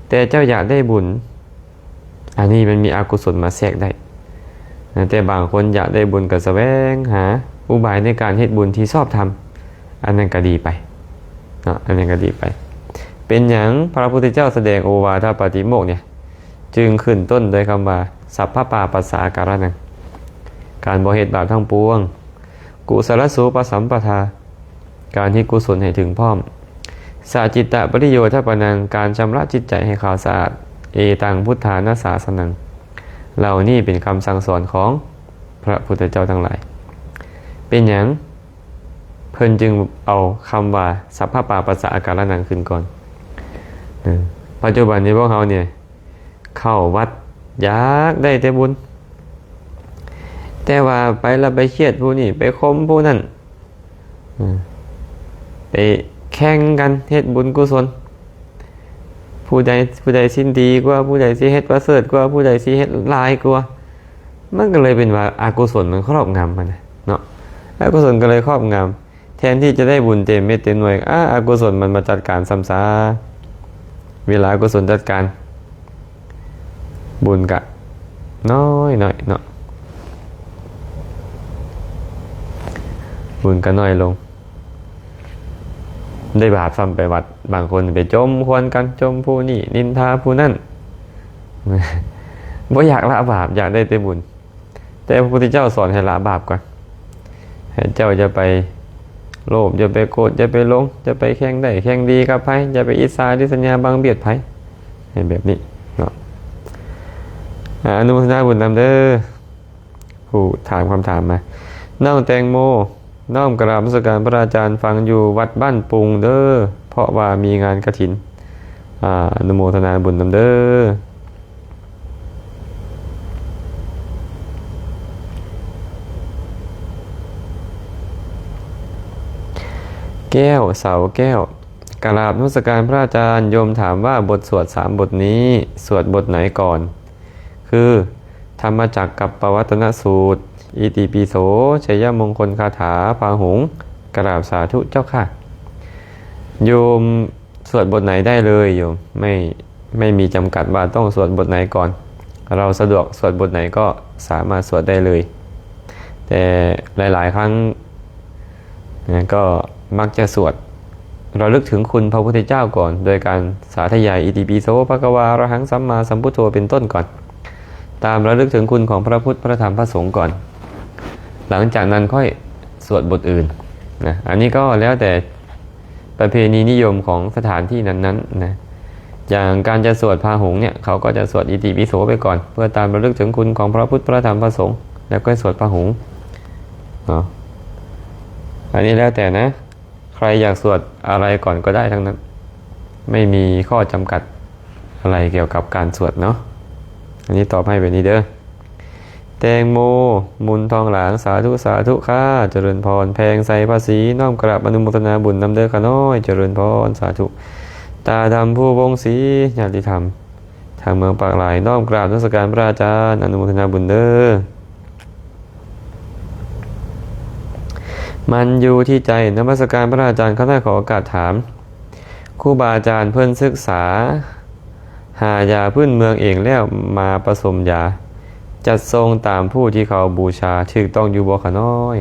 ແຕ່ເຈົ້າຢາກໄດ້ບຸນ ອັນນີ້ມັນມີອະກຸສົນມາແຊກໄດ້ນະ. ແຕ່ບາງຄົນຢາກໄດ້ບຸນກໍສະແຫວງຫາອຸບາຍໃນການເຮັດບຸນທີ່ຊອບທຳ ອັນນັ້ນກໍດີໄປເນາະ ອັນນັ້ນກໍດີໄປ. ເປັນຫຍັງພະພຸດທະເຈົ້າສະແດງໂອວາທະປາຕິໂມກນີ້ ຈຶ່ງຂຶ້ນຕົ້ນດ້ວຍຄຳວ່າ ສັບພະປາປັດສະອາກາລະນັງ ການບໍ່ເຮັດບາບທັງປວງ. ກຸສະລະສູປະສຳປະທາ ການເຮັດກຸສົນໃຫ້ເຖິງພ້ອມ. ສະຈິດຕະປະລິໂຍທະປະນັງ ການຊຳລະຈິດໃຈໃຫ້ຂາວສະອາດ. ເອຕັງພຸດທານະສາສະນັງ ເຫຼົ່ານີ້ເປັນຄຳສັ່ງສອນຂອງພະພຸດທະເຈົ້າທັງຫຼາຍ. ເປັນຫຍັງເພິ່ນຈຶ່ງເອົາຄຳວ່າ ສັບພະປາປັດສະອາກາລະນັງ ຂຶ້ນກ່ອນ? ເອີ ປັດຈຸບັນນີ້ພວກເຮົານີ້ ເຂົ້າວັດຢາກໄດ້ແຕ່ບຸນ ແຕ່ວ່າໄປແລ້ວໄປຄຽດຜູ້ນີ້ ໄປຂົ່ມຜູ້ນັ້ນ ເອີ ໄປແຂ່ງກັນເຮັດບຸນກຸສົນ ຜູ້ໃດ ຜູ້ໃດສິນດີກວ່າ ຜູ້ໃດຊິເຮັດປະເສີດກວ່າ ຜູ້ໃດຊິເຮັດຫຼາຍກວ່າ. ມັນກໍເລີຍເປັນວ່າອະກຸສົນມັນຄອບງຳຫັ້ນນະເນາະ ອະກຸສົນກໍເລີຍຄອບງຳ. ແທນທີ່ຈະໄດ້ບຸນເຕັມເມັດເຕັມໜ່ວຍ ອາ ອະກຸສົນມັນມາຈັດການຊ້ຳຊາ. ເວລາອະກຸສົນຈັດການ ບຸນກະນ້ອຍໜ້ອຍເນາະ ບຸນກະນ້ອຍລົງ. ໄດ້ບາບຊ້ຳໄປວັດ ບາງຄົນໄປຈົ່ມຄວນກັນ ຈົ່ມຜູ້ນີ້ ນິນທາຜູ້ນັ້ນ. ບໍ່ຢາກລະບາບ ຢາກໄດ້ແຕ່ບຸນ. ແຕ່ພະພຸດທະເຈົ້າສອນໃຫ້ລະບາບກ່ອນ ໃຫ້ເຈົ້າຢ່າໄປໂລບ ຢ່າໄປໂກດ ຢ່າໄປຫຼົງ ຢ່າໄປແຂ່ງໄດ້ແຂ່ງດີກັບໃຜ ຢ່າໄປອິດສາລິດສະຍາບັງບຽດໃຜ ໃຫ້ແບບນີ້ເນາະ. ອາ ອະນຸໂມທະນາບຸນນຳເດີ ຜູ້ຖາມຄຳຖາມມາ. ນ້ອງແຕງໂມ ນ້ອມກະລາບນະມັດສະການພະອາຈານ ຟັງຢູ່ວັດບ້ານປຸງເດີ ເພາະວ່າມີງານກະຖິນ. ອາ ອະນຸໂມທະນາບຸນນຳເດີ. ແກ້ວ ເສົາແກ້ວ ກະລາບນະມັດສະການພະອາຈານ ໂຍມຖາມວ່າບົດສວດສາມບົດນີ້ ສວດບົດໄຫນກ່ອນ? ຄື ທຳມະຈັກກັບປະວັດຕະນະສູດ, ອິຕິປິໂສ, ໄຊຍະມົງຄົນຄາຖາ, ພາຫຸງ. ກະລາບສາທຸເຈົ້າຄ່ະ. ໂຍມສວດບົດໄຫນໄດ້ເລີຍໂຍມ, ໄມ່ ໄມ່ມີຈຳກັດວ່າຕ້ອງສວດບົດໄຫນກ່ອນ. ເຮົາສະດວກສວດບົດໄຫນກໍສາມາດສວດໄດ້ເລີຍ. ແຕ່ຫຼາຍໆຄັ້ງ ນະ ກໍມັກຈະສວດລະລຶກເຖິງຄຸນພະພຸດທະເຈົ້າກ່ອນ ໂດຍການສາທະຍາຍ ອິຕິປິໂສ ພະຄະວາ ອະລະຫັງ ສຳມາສຳພຸດໂທ ເປັນຕົ້ນກ່ອນ, ຕາມລະລຶກເຖິງຄຸນຂອງພະພຸດ ພະທຳ ພະສົງກ່ອນ, ຫຼັງຈາກນັ້ນຄ່ອຍສວດບົດອື່ນນະ. ອັນນີ້ກໍແລ້ວແຕ່ ປະເພນີນິຍົມຂອງສະຖານທີ່ນັ້ນໆ ນະ. ຢ່າງການຈະສວດພາຫຸງເນຍ ເຂົາກໍຈະສວດອິຕິປິໂສໄປກ່ອນ ເພື່ອຕາມລະລຶກເຖິງຄຸນຂອງພະພຸດ ພະທຳ ພະສົງ ແລ້ວຄ່ອຍສວດພາຫຸງເນາະ. ອັນນີ້ແລ້ວແຕ່ນະ ໃຄຢາກສວດອະໄລກ່ອນກໍໄດ້ທັງນັ້ນ ໄມ່ມີຂໍ້ຈຳກັດອະໄລກ່ຽວກັບການສວດເນາະ. ອັນນີ້ຕອບໃຫ້ແບບນີ້ເດີ. ແຕງໂມ ມຸນທອງຫຼາງ ສາທຸ ສາທຸຄ່າ ຈະເລີນພອນ. ແພງໄຊພະສີ ນ້ອມກະລາບອະນຸໂມທະນາບຸນນຳເດີຂ້ານ້ອຍ ຈະເລີນພອນ ສາທຸ. ຕາດຳ ພູວົງສີ ຍາດຕິທຳ ທາງເມືອງປາກລາຍ ນ້ອມກະລາບນະມັດສະການພະອາຈານ ອະນຸໂມທະນາບຸນເດີ. ມັນຢູ່ທີ່ໃຈ ນະມັດສະການພະອາຈານ. ຂ້ານ້ອຍຂໍໂອກາດຖາມ ຄູບາອາຈານເພິ່ນສຶກສາຫາຢາພື້ນເມືອງເອງແລ້ວມາປະສົມຢາ ຈັດສົ່ງຕາມຜູ້ທີ່ເຂົາບູຊາ ຖືກຕ້ອງຢູ່ບໍ່ຂ້ານ້ອຍ?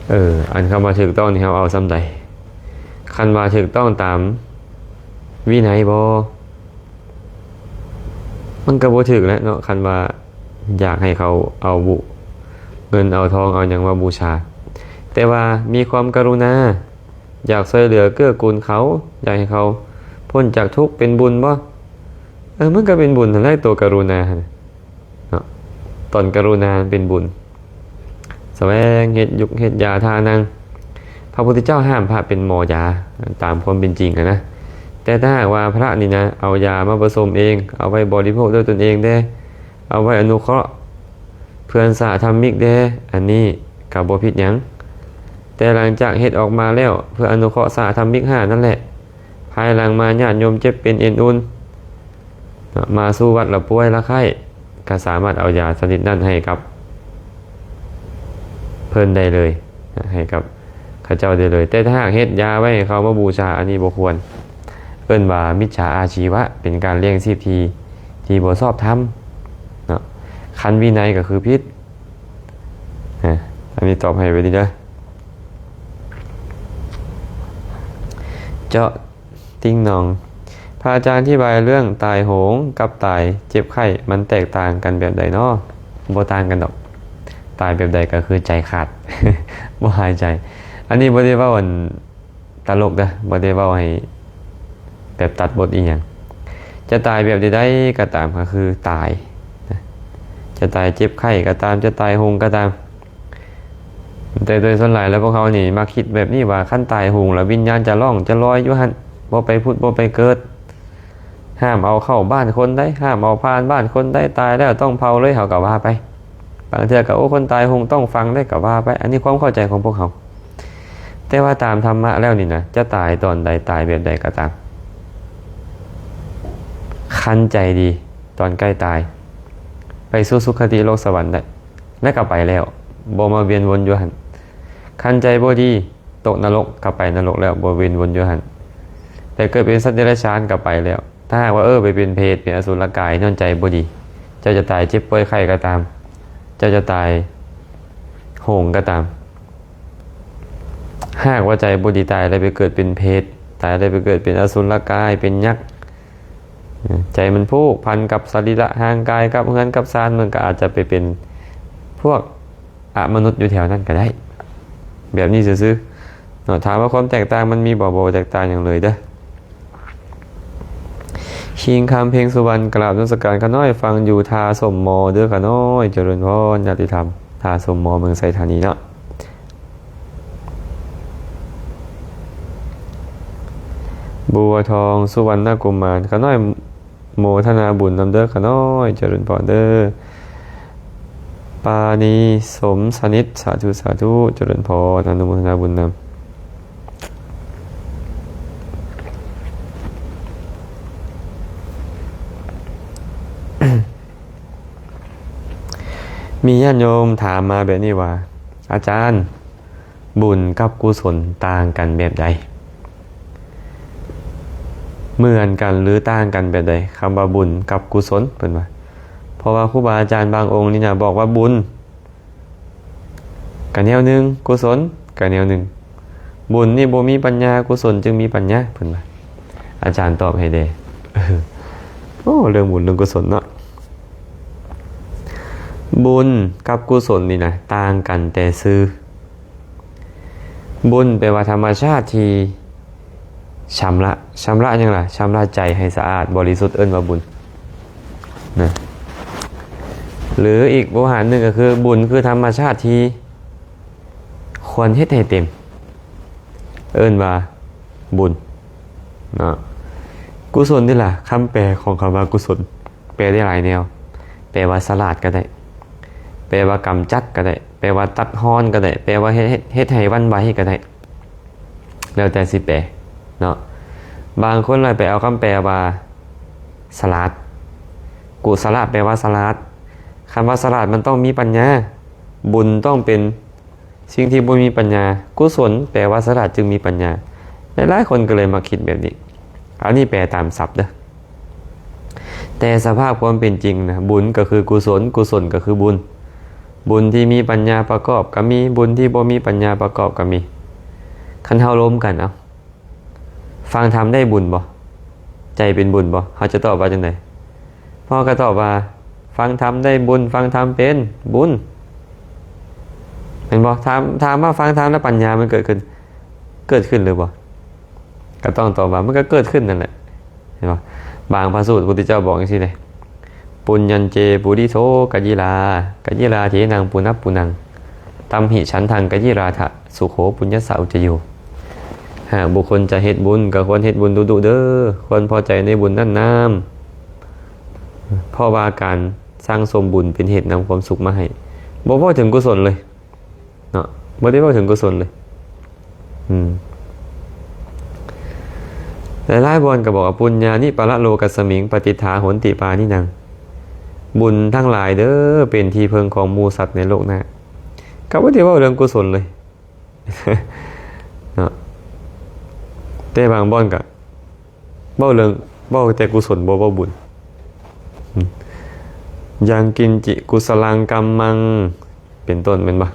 ເອີ ອັນຄຳວ່າຖືກຕ້ອງນີ້ ເຮົາເອົາສ່ຳໃດ? ຄັນວ່າຖືກຕ້ອງຕາມວິໄນບໍ່? ມັນກໍບໍ່ຖືກແຫຼະເນາະ ຄັນວ່າຢາກໃຫ້ເຂົາເອົາບຸ ເງິນເອົາທອງເອົາຫຍັງມາບູຊາ, ແຕ່ວ່າມີຄວາມກະລຸນາ ຢາກຊ່ວຍເຫຼືອເກື້ອກູນເຂົາ ຢາກໃຫ້ເຂົາພົ້ນຈາກທຸກ ເປັນບຸນບໍ່? ເອີ ມັນກໍເປັນບຸນຫັ້ນແຫຼະ ໂຕກະລຸນາຫັ້ນເນາະ, ຕອນກະລຸນາເປັນບຸນ. ສະແຫວງເຮັດຍຸກເຮັດຢາທ່ານັ່ງ. ພະພຸດທະເຈົ້າຫ້າມພະເປັນໝໍຢາ ຕາມຄວາມເປັນຈິງຫັ້ນນະ, ແຕ່ຖ້າຫາກວ່າພະນີ້ນະ ເອົາຢາມາປະສົມເອງ, ເອົາໄວ້ບໍລິໂພກດ້ວຍຕົນເອງແດ່, ເອົາໄວ້ອະນຸເຄາະເພື່ອນສະຫະທຳມິກແດ່, ອັນນີ້ກໍບໍ່ຜິດຫຍັງ. ແຕ່ຫຼັງຈາກເຮັດອອກມາແລ້ວ ເພື່ອອະນຸເຄາະສະຫະທຳມິກຫ້ານັ້ນແຫຼະ, ພາຍຫຼັງມາຍາດໂຍມເຈັບເປັນເອັນອຸ່ນ ເນາະ ມາສູ່ວັດລະປ່ວຍລະໄຂ້ ກໍສາມາດເອົາຢາຊະນິດນັ້ນໃຫ້ກັບເພິ່ນໄດ້ເລີຍນະ, ໃຫ້ກັບເຂົາເຈົ້າໄດ້ເລີຍ. ແຕ່ຖ້າຫາກເຮັດຢາໄວ້ໃຫ້ເຂົາມາບູຊາ, ອັນນີ້ບໍ່ຄວນ. ເອີ້ນວ່າມິດສາອາຊີວະ, ເປັນການລ້ຽງຊີບທີ່ ທີ່ບໍ່ຊອບທຳເນາະ. ຄັນວິໄນກໍຄືຜິດ. ອາ ອັນນີ້ຕອບໃຫ້ໄວ້ດີເດີ. ເຈາະ ຕິ່ງໜອງ. ພະອາຈານອະທິບາຍເລື່ອງຕາຍໂຫງກັບຕາຍເຈັບໄຂ້ ມັນແຕກຕ່າງກັນແບບໃດນໍ? ບໍ່ຕ່າງກັນດອກ. ຕາຍແບບໃດກໍຄືໃຈຂາດ ບໍ່ຫາຍໃຈ. ອັນນີ້ບໍ່ໄດ້ເວົ້າອັນຕະຫຼົກເດີ, ບໍ່ໄດ້ເວົ້າໃຫ້ແບບຕັດບົດອີ່ຫຍັງ. ຈະຕາຍແບບໃດໆກໍຕາມ ກໍຄືຕາຍນະ. ຈະຕາຍເຈັບໄຂ້ກໍຕາມ, ຈະຕາຍໂຫງກໍຕາມ. ແຕ່ໂດຍສ່ວນຫຼາຍແລ້ວ ພວກເຮົານີ້ມັກຄິດແບບນີ້ວ່າ ຄັນຕາຍໂຫງແລ້ວ ວິນຍານຈະລ່ອງຈະລອຍຢູ່ຫັ້ນ, ບໍ່ໄປຜຸດບໍ່ໄປເກີດ, ຫ້າມເອົາເຂົ້າບ້ານຄົນໃດ, ຫ້າມເອົາຜ່ານບ້ານຄົນໃດ, ຕາຍແລ້ວຕ້ອງເຜົາເລີຍ, ເຮົາກໍວ່າໄປ. ບາງເທື່ອກໍ ໂອ້ ຄົນຕາຍໂຫງຕ້ອງຝັງໄດ໋, ກໍວ່າໄປ. ອັນນີ້ຄວາມເຂົ້າໃຈຂອງພວກເຮົາ. ແຕ່ວ່າຕາມທຳມະແລ້ວນີ້ນະ, ຈະຕາຍຕອນໃດ, ຕາຍແບບໃດກໍຕາມ, ຄັນໃຈດີ, ຕອນໃກ້ຕາຍ, ໄປສູ່ສຸຄະຕິໂລກສະຫວັນໄດ້. ແລ້ວກໍໄປແລ້ວ, ບໍ່ມາວຽນວົນຢູ່ຫັ້ນ. ຄັນໃຈບໍ່ດີ, ຕົກນະລົກ, ກໍໄປນະລົກແລ້ວ, ບໍ່ວຽນວົນຢູ່ຫັ້ນ. ໄປເກີດເປັນສັດເດຍລະສານ, ກໍໄປແລ້ວ. ຖ້າຫາກວ່າ, ເອີ, ໄປເປັນເປດ, ເປັນອະສຸລະກາຍ, ຍ້ອນໃຈບໍ່ດີ, ເຈົ້າຈະຕາຍເຈັບປ່ວຍໄຂ້ກໍຕາມ, ເຈົ້າຈະຕາຍໂຫງກໍຕາມ. ຫາກວ່າໃຈບໍ່ດີ, ຕາຍແລ້ວໄປເກີດເປັນເປດ, ຕາຍແລ້ວໄປເກີດເປັນອະສຸລະກາຍ, ເປັນຍັກ, ໃຈມັນຜູກພັນກັບສະລີລະຮ່າງກາຍ, ກັບເຮືອນກັບຊານ, ມັນກໍອາດຈະໄປເປັນພວກອະມະນຸດຢູ່ແຖວນັ້ນກໍໄດ້. ແບບນີ້ຊື່ໆເນາະ. ຖາມວ່າຄວາມແຕກຕ່າງມັນມີບໍ່? ບໍ່ແຕກຕ່າງຫຍັງເລີຍເດີ້. ຄີງຄຳເພັງສຸວັນ ກະລາບນະມັດສະການຂ້ານ້ອຍ, ຟັງຢູ່ທ່າສົມມໍເດີ້ຂ້ານ້ອຍ. ຈະເລີນພອນ, ຍາຕິທຳ ທ່າສົມມໍ ເມືອງໄຊທານີເນາະ. ບົວທອງ ສຸວັນນະກຸມານ ຂ້ານ້ອຍໂມທະນາບຸນນຳເດີ້ຂ້ານ້ອຍ. ຈະເລີນພອນເດີ້. ປານີ ສົມສະໜິດ ສາທຸ ສາທຸ. ຈະເລີນພອນ, ອະນຸໂມທະນາບຸນນຳ. ມີຍາດໂຍມຖາມມາແບບນີ້ວ່າ ອາຈານ, ບຸນກັບກຸສົນຕ່າງກັນແບບໃດ? ເໝືອນກັນ ຫຼື ຕ່າງກັນແບບໃດ? ຄຳວ່າບຸນກັບກຸສົນ ເພິ່ນວ່າ. ເພາະວ່າຄູບາອາຈານບາງອົງນີ້ນະ ບອກວ່າບຸນກະແນວໜຶ່ງ, ກຸສົນກະແນວໜຶ່ງ. ບຸນນີ້ບໍ່ມີປັນຍາ, ກຸສົນຈຶ່ງມີປັນຍາ, ເພິ່ນວ່າ. ອາຈານຕອບໃຫ້ແດ່. ໂອ້ ເລື່ອງບຸນເລື່ອງກຸສົນເນາະ. ບຸນກັບກຸສົນນີ້ນະ ຕ່າງກັນແຕ່ຊື່. ບຸນແປວ່າທຳມະຊາດທີ່ຊຳລະ, ຊຳລະຫຍັງລະ? ຊຳລະໃຈໃຫ້ສະອາດບໍລິສຸດ ເອີ້ນວ່າບຸນນະ. ຫຼື ອີກໂວຫານໜຶ່ງກໍຄື ບຸນຄືທຳມະຊາດທີ່ຄວນເຮັດໃຫ້ເຕັມ ເອີ້ນວ່າບຸນເນາະ. ກຸສົນນີ້ລະ, ຄຳແປຂອງຄຳວ່າກຸສົນ ແປໄດ້ຫຼາຍແນວ. ແປວ່າສະຫຼາດກໍໄດ້, ແປວ່າກຳຈັດກໍໄດ້, ແປວ່າຕັດຮອນກໍໄດ້, ແປວ່າເຮັດ, ເຮັດ, ເຮັດໃຫ້ຫວັ່ນໄຫວກໍໄດ້, ແລ້ວແຕ່ຊິແປເນາະ. ບາງຄົນລະໄປເອົາຄຳແປວ່າສະຫຼາດ, ກຸສະລະແປວ່າສະຫຼາດ. ຄຳວ່າສະຫຼາດມັນຕ້ອງມີປັນຍາ, ບຸນຕ້ອງເປັນ ສິ່ງທີ່ບໍ່ມີປັນຍາ, ກຸສົນແປວ່າສະຫຼາດຈຶ່ງມີປັນຍາ. ຫຼາຍໆຄົນກໍເລີຍມັກຄິດແບບນີ້. ອັນນີ້ແປຕາມສັບເດີ້. ແຕ່ສະພາບຄວາມເປັນຈິງນະ, ບຸນກໍຄືກຸສົນ, ກຸສົນກໍຄືບຸນ. ບຸນທີ່ມີປັນຍາປະກອບກໍມີ, ບຸນທີ່ບໍ່ມີປັນຍາປະກອບກໍມີ. ຄັນເຮົາລົມກັນ, ເອົາ, ຟັງທຳໄດ້ບຸນບໍ່? ໃຈເປັນບຸນບໍ່? ເຮົາຈະຕອບວ່າຈັ່ງໃດ? ພໍ່ກໍຕອບວ່າ ຟັງທຳໄດ້ບຸນ, ຟັງທຳເປັນບຸນ ແມ່ນບໍ່? ຖາມ, ຖາມວ່າຟັງທຳແລ້ວປັນຍາມັນເກີດຂຶ້ນ, ເກີດຂຶ້ນຫຼືບໍ່? ກໍຕ້ອງຕອບວ່າມັນກໍເກີດຂຶ້ນນັ້ນແຫຼະ, ເຫັນບໍ່? ບາງພະສູດ ພະພຸດທະເຈົ້າບອກຈັ່ງຊີ້ເດ້, ປຸນຍັນເຈ ປຸລິໂສ ກະຢິລາ, ກະຢິລາເທນັງ ປຸນະປຸນັງ, ຕັມຫິ ສັນທັງ ກະຢິລາທະ, ສຸໂຂ ປຸນຍັດສະ ອຸດຈະໂຍ. ຫາກບຸກຄົນຈະເຮັດບຸນ ກໍຄວນເຮັດບຸນດຸໆເດີ ຄວນພໍໃຈໃນບຸນນັ້ນນາມ ເພາະວ່າການສັ່ງສົມບຸນເປັນເຫດນຳຄວາມສຸກມາໃຫ້. ບໍ່ເວົ້າເຖິງກຸສົນເລີຍເນາະ ບໍ່ໄດ້ເວົ້າເຖິງກຸສົນເລີຍ. ອືມ ຫຼາຍໆບ່ອນກໍບອກວ່າ ປຸນຍານິປະລະໂລກັດສະມິງ ປະຕິດຖາໂຫນຕິປານິໜັງ ບຸນທັງຫຼາຍເດີ ເປັນທີ່ເພິ່ງຂອງໝູ່ສັດໃນໂລກໜ້າ. ກໍບໍ່ໄດ້ເວົ້າເລື່ອງກຸສົນເລີຍເນາະ ແຕ່ບາງບ່ອນກໍເວົ້າເລື່ອງ ເວົ້າແຕ່ກຸສົນ ບໍ່ເວົ້າບຸນ. ອືມ ຍັງກິນຈິກຸສະລັງກັມມັງ ເປັນຕົ້ນແມ່ນບໍ່?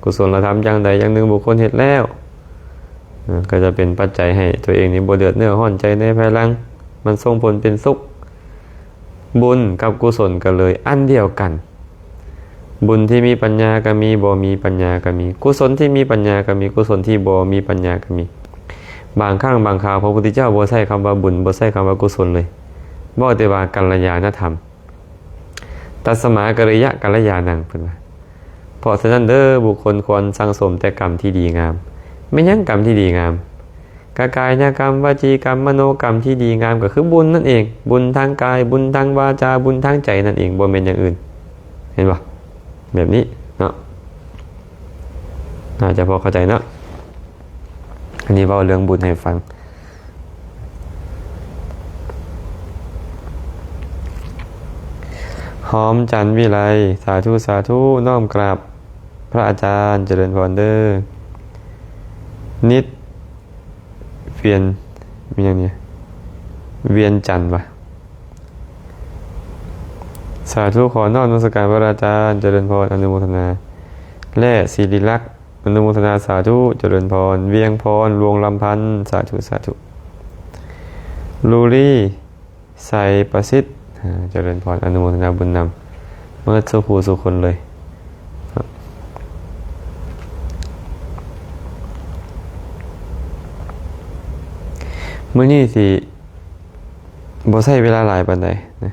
ກຸສົນລະທຳຢ່າງໃດຢ່າງໜຶ່ງບຸກຄົນເຮັດແລ້ວ ເອີ ກໍຈະເປັນປັດໄຈໃຫ້ຕົວເອງນີ້ບໍ່ເດືອດເນື້ອຮ້ອນໃຈໃນພາຍຫຼັງ ມັນສົ່ງຜົນເປັນສຸກ. ບຸນກັບກຸສົນກໍເລີຍອັນດຽວກັນ. ບຸນທີ່ມີປັນຍາກໍມີ ບໍ່ມີປັນຍາກໍມີ. ກຸສົນທີ່ມີປັນຍາກໍມີ ກຸສົນທີ່ບໍ່ມີປັນຍາກໍມີ. ບາງຄັ້ງບາງຄາວ ພະພຸດທະເຈົ້າບໍ່ໃຊ້ຄຳວ່າບຸນ ບໍ່ໃຊ້ຄຳວ່າກຸສົນເລີຍ ເວົ້າແຕ່ວ່າກັນລະຍານະທຳ. ຕັດສະມາ ກະລິຍະກັນລະຍານັງ ເພິ່ນວ່າ. ເພາະສະນັ້ນເດີ ບຸກຄົນຄວນສັ່ງສົມແຕ່ກຳທີ່ດີງາມ. ແມ່ນຫຍັງກຳທີ່ດີງາມ? ກະກາຍຍະກຳ ວະຈີກຳ ມະໂນກຳທີ່ດີງາມ ກໍຄືບຸນນັ້ນເອງ. ບຸນທາງກາຍ ບຸນທາງວາຈາ ບຸນທາງໃຈນັ້ນເອງ ບໍ່ແມ່ນຢ່າງອື່ນ. ເຫັນບໍ່? ແບບນີ້ເນາະ ໜ້າຈະພໍເຂົ້າໃຈເນາະ. ອັນນີ້ເວົ້າເລື່ອງບຸນໃຫ້ຟັງ. ຫອມຈັນວິໄລ ສາທຸ ສາທຸ ນ້ອມກາບພະອາຈານ ຈະເລີນພອນເດີ. ນິດ ວຽນ ມີຫຍັງນີ້ ວຽນຈັນວະ. ສາທຸ ຂໍນ້ອມນະມັດສະການພະອາຈານ ຈະເລີນພອນ ອະນຸໂມທະນາ ແລະ ສິລິລັກ ອະນຸໂມທະນາ ສາທຸ ຈະເລີນພອນ. ວຽງພອນ ລວງລຳພັນ ສາທຸ ສາທຸ. ລູລີ ໄຊປະສິດ ອາ ຈະເລີນພອນ ອະນຸໂມທະນາບຸນນຳໝົດສູ່ຜູ້ສູ່ຄົນເລີຍ. ມື້ນີ້ຊິບໍ່ໃຊ້ເວລາຫຼາຍປານໃດນະ.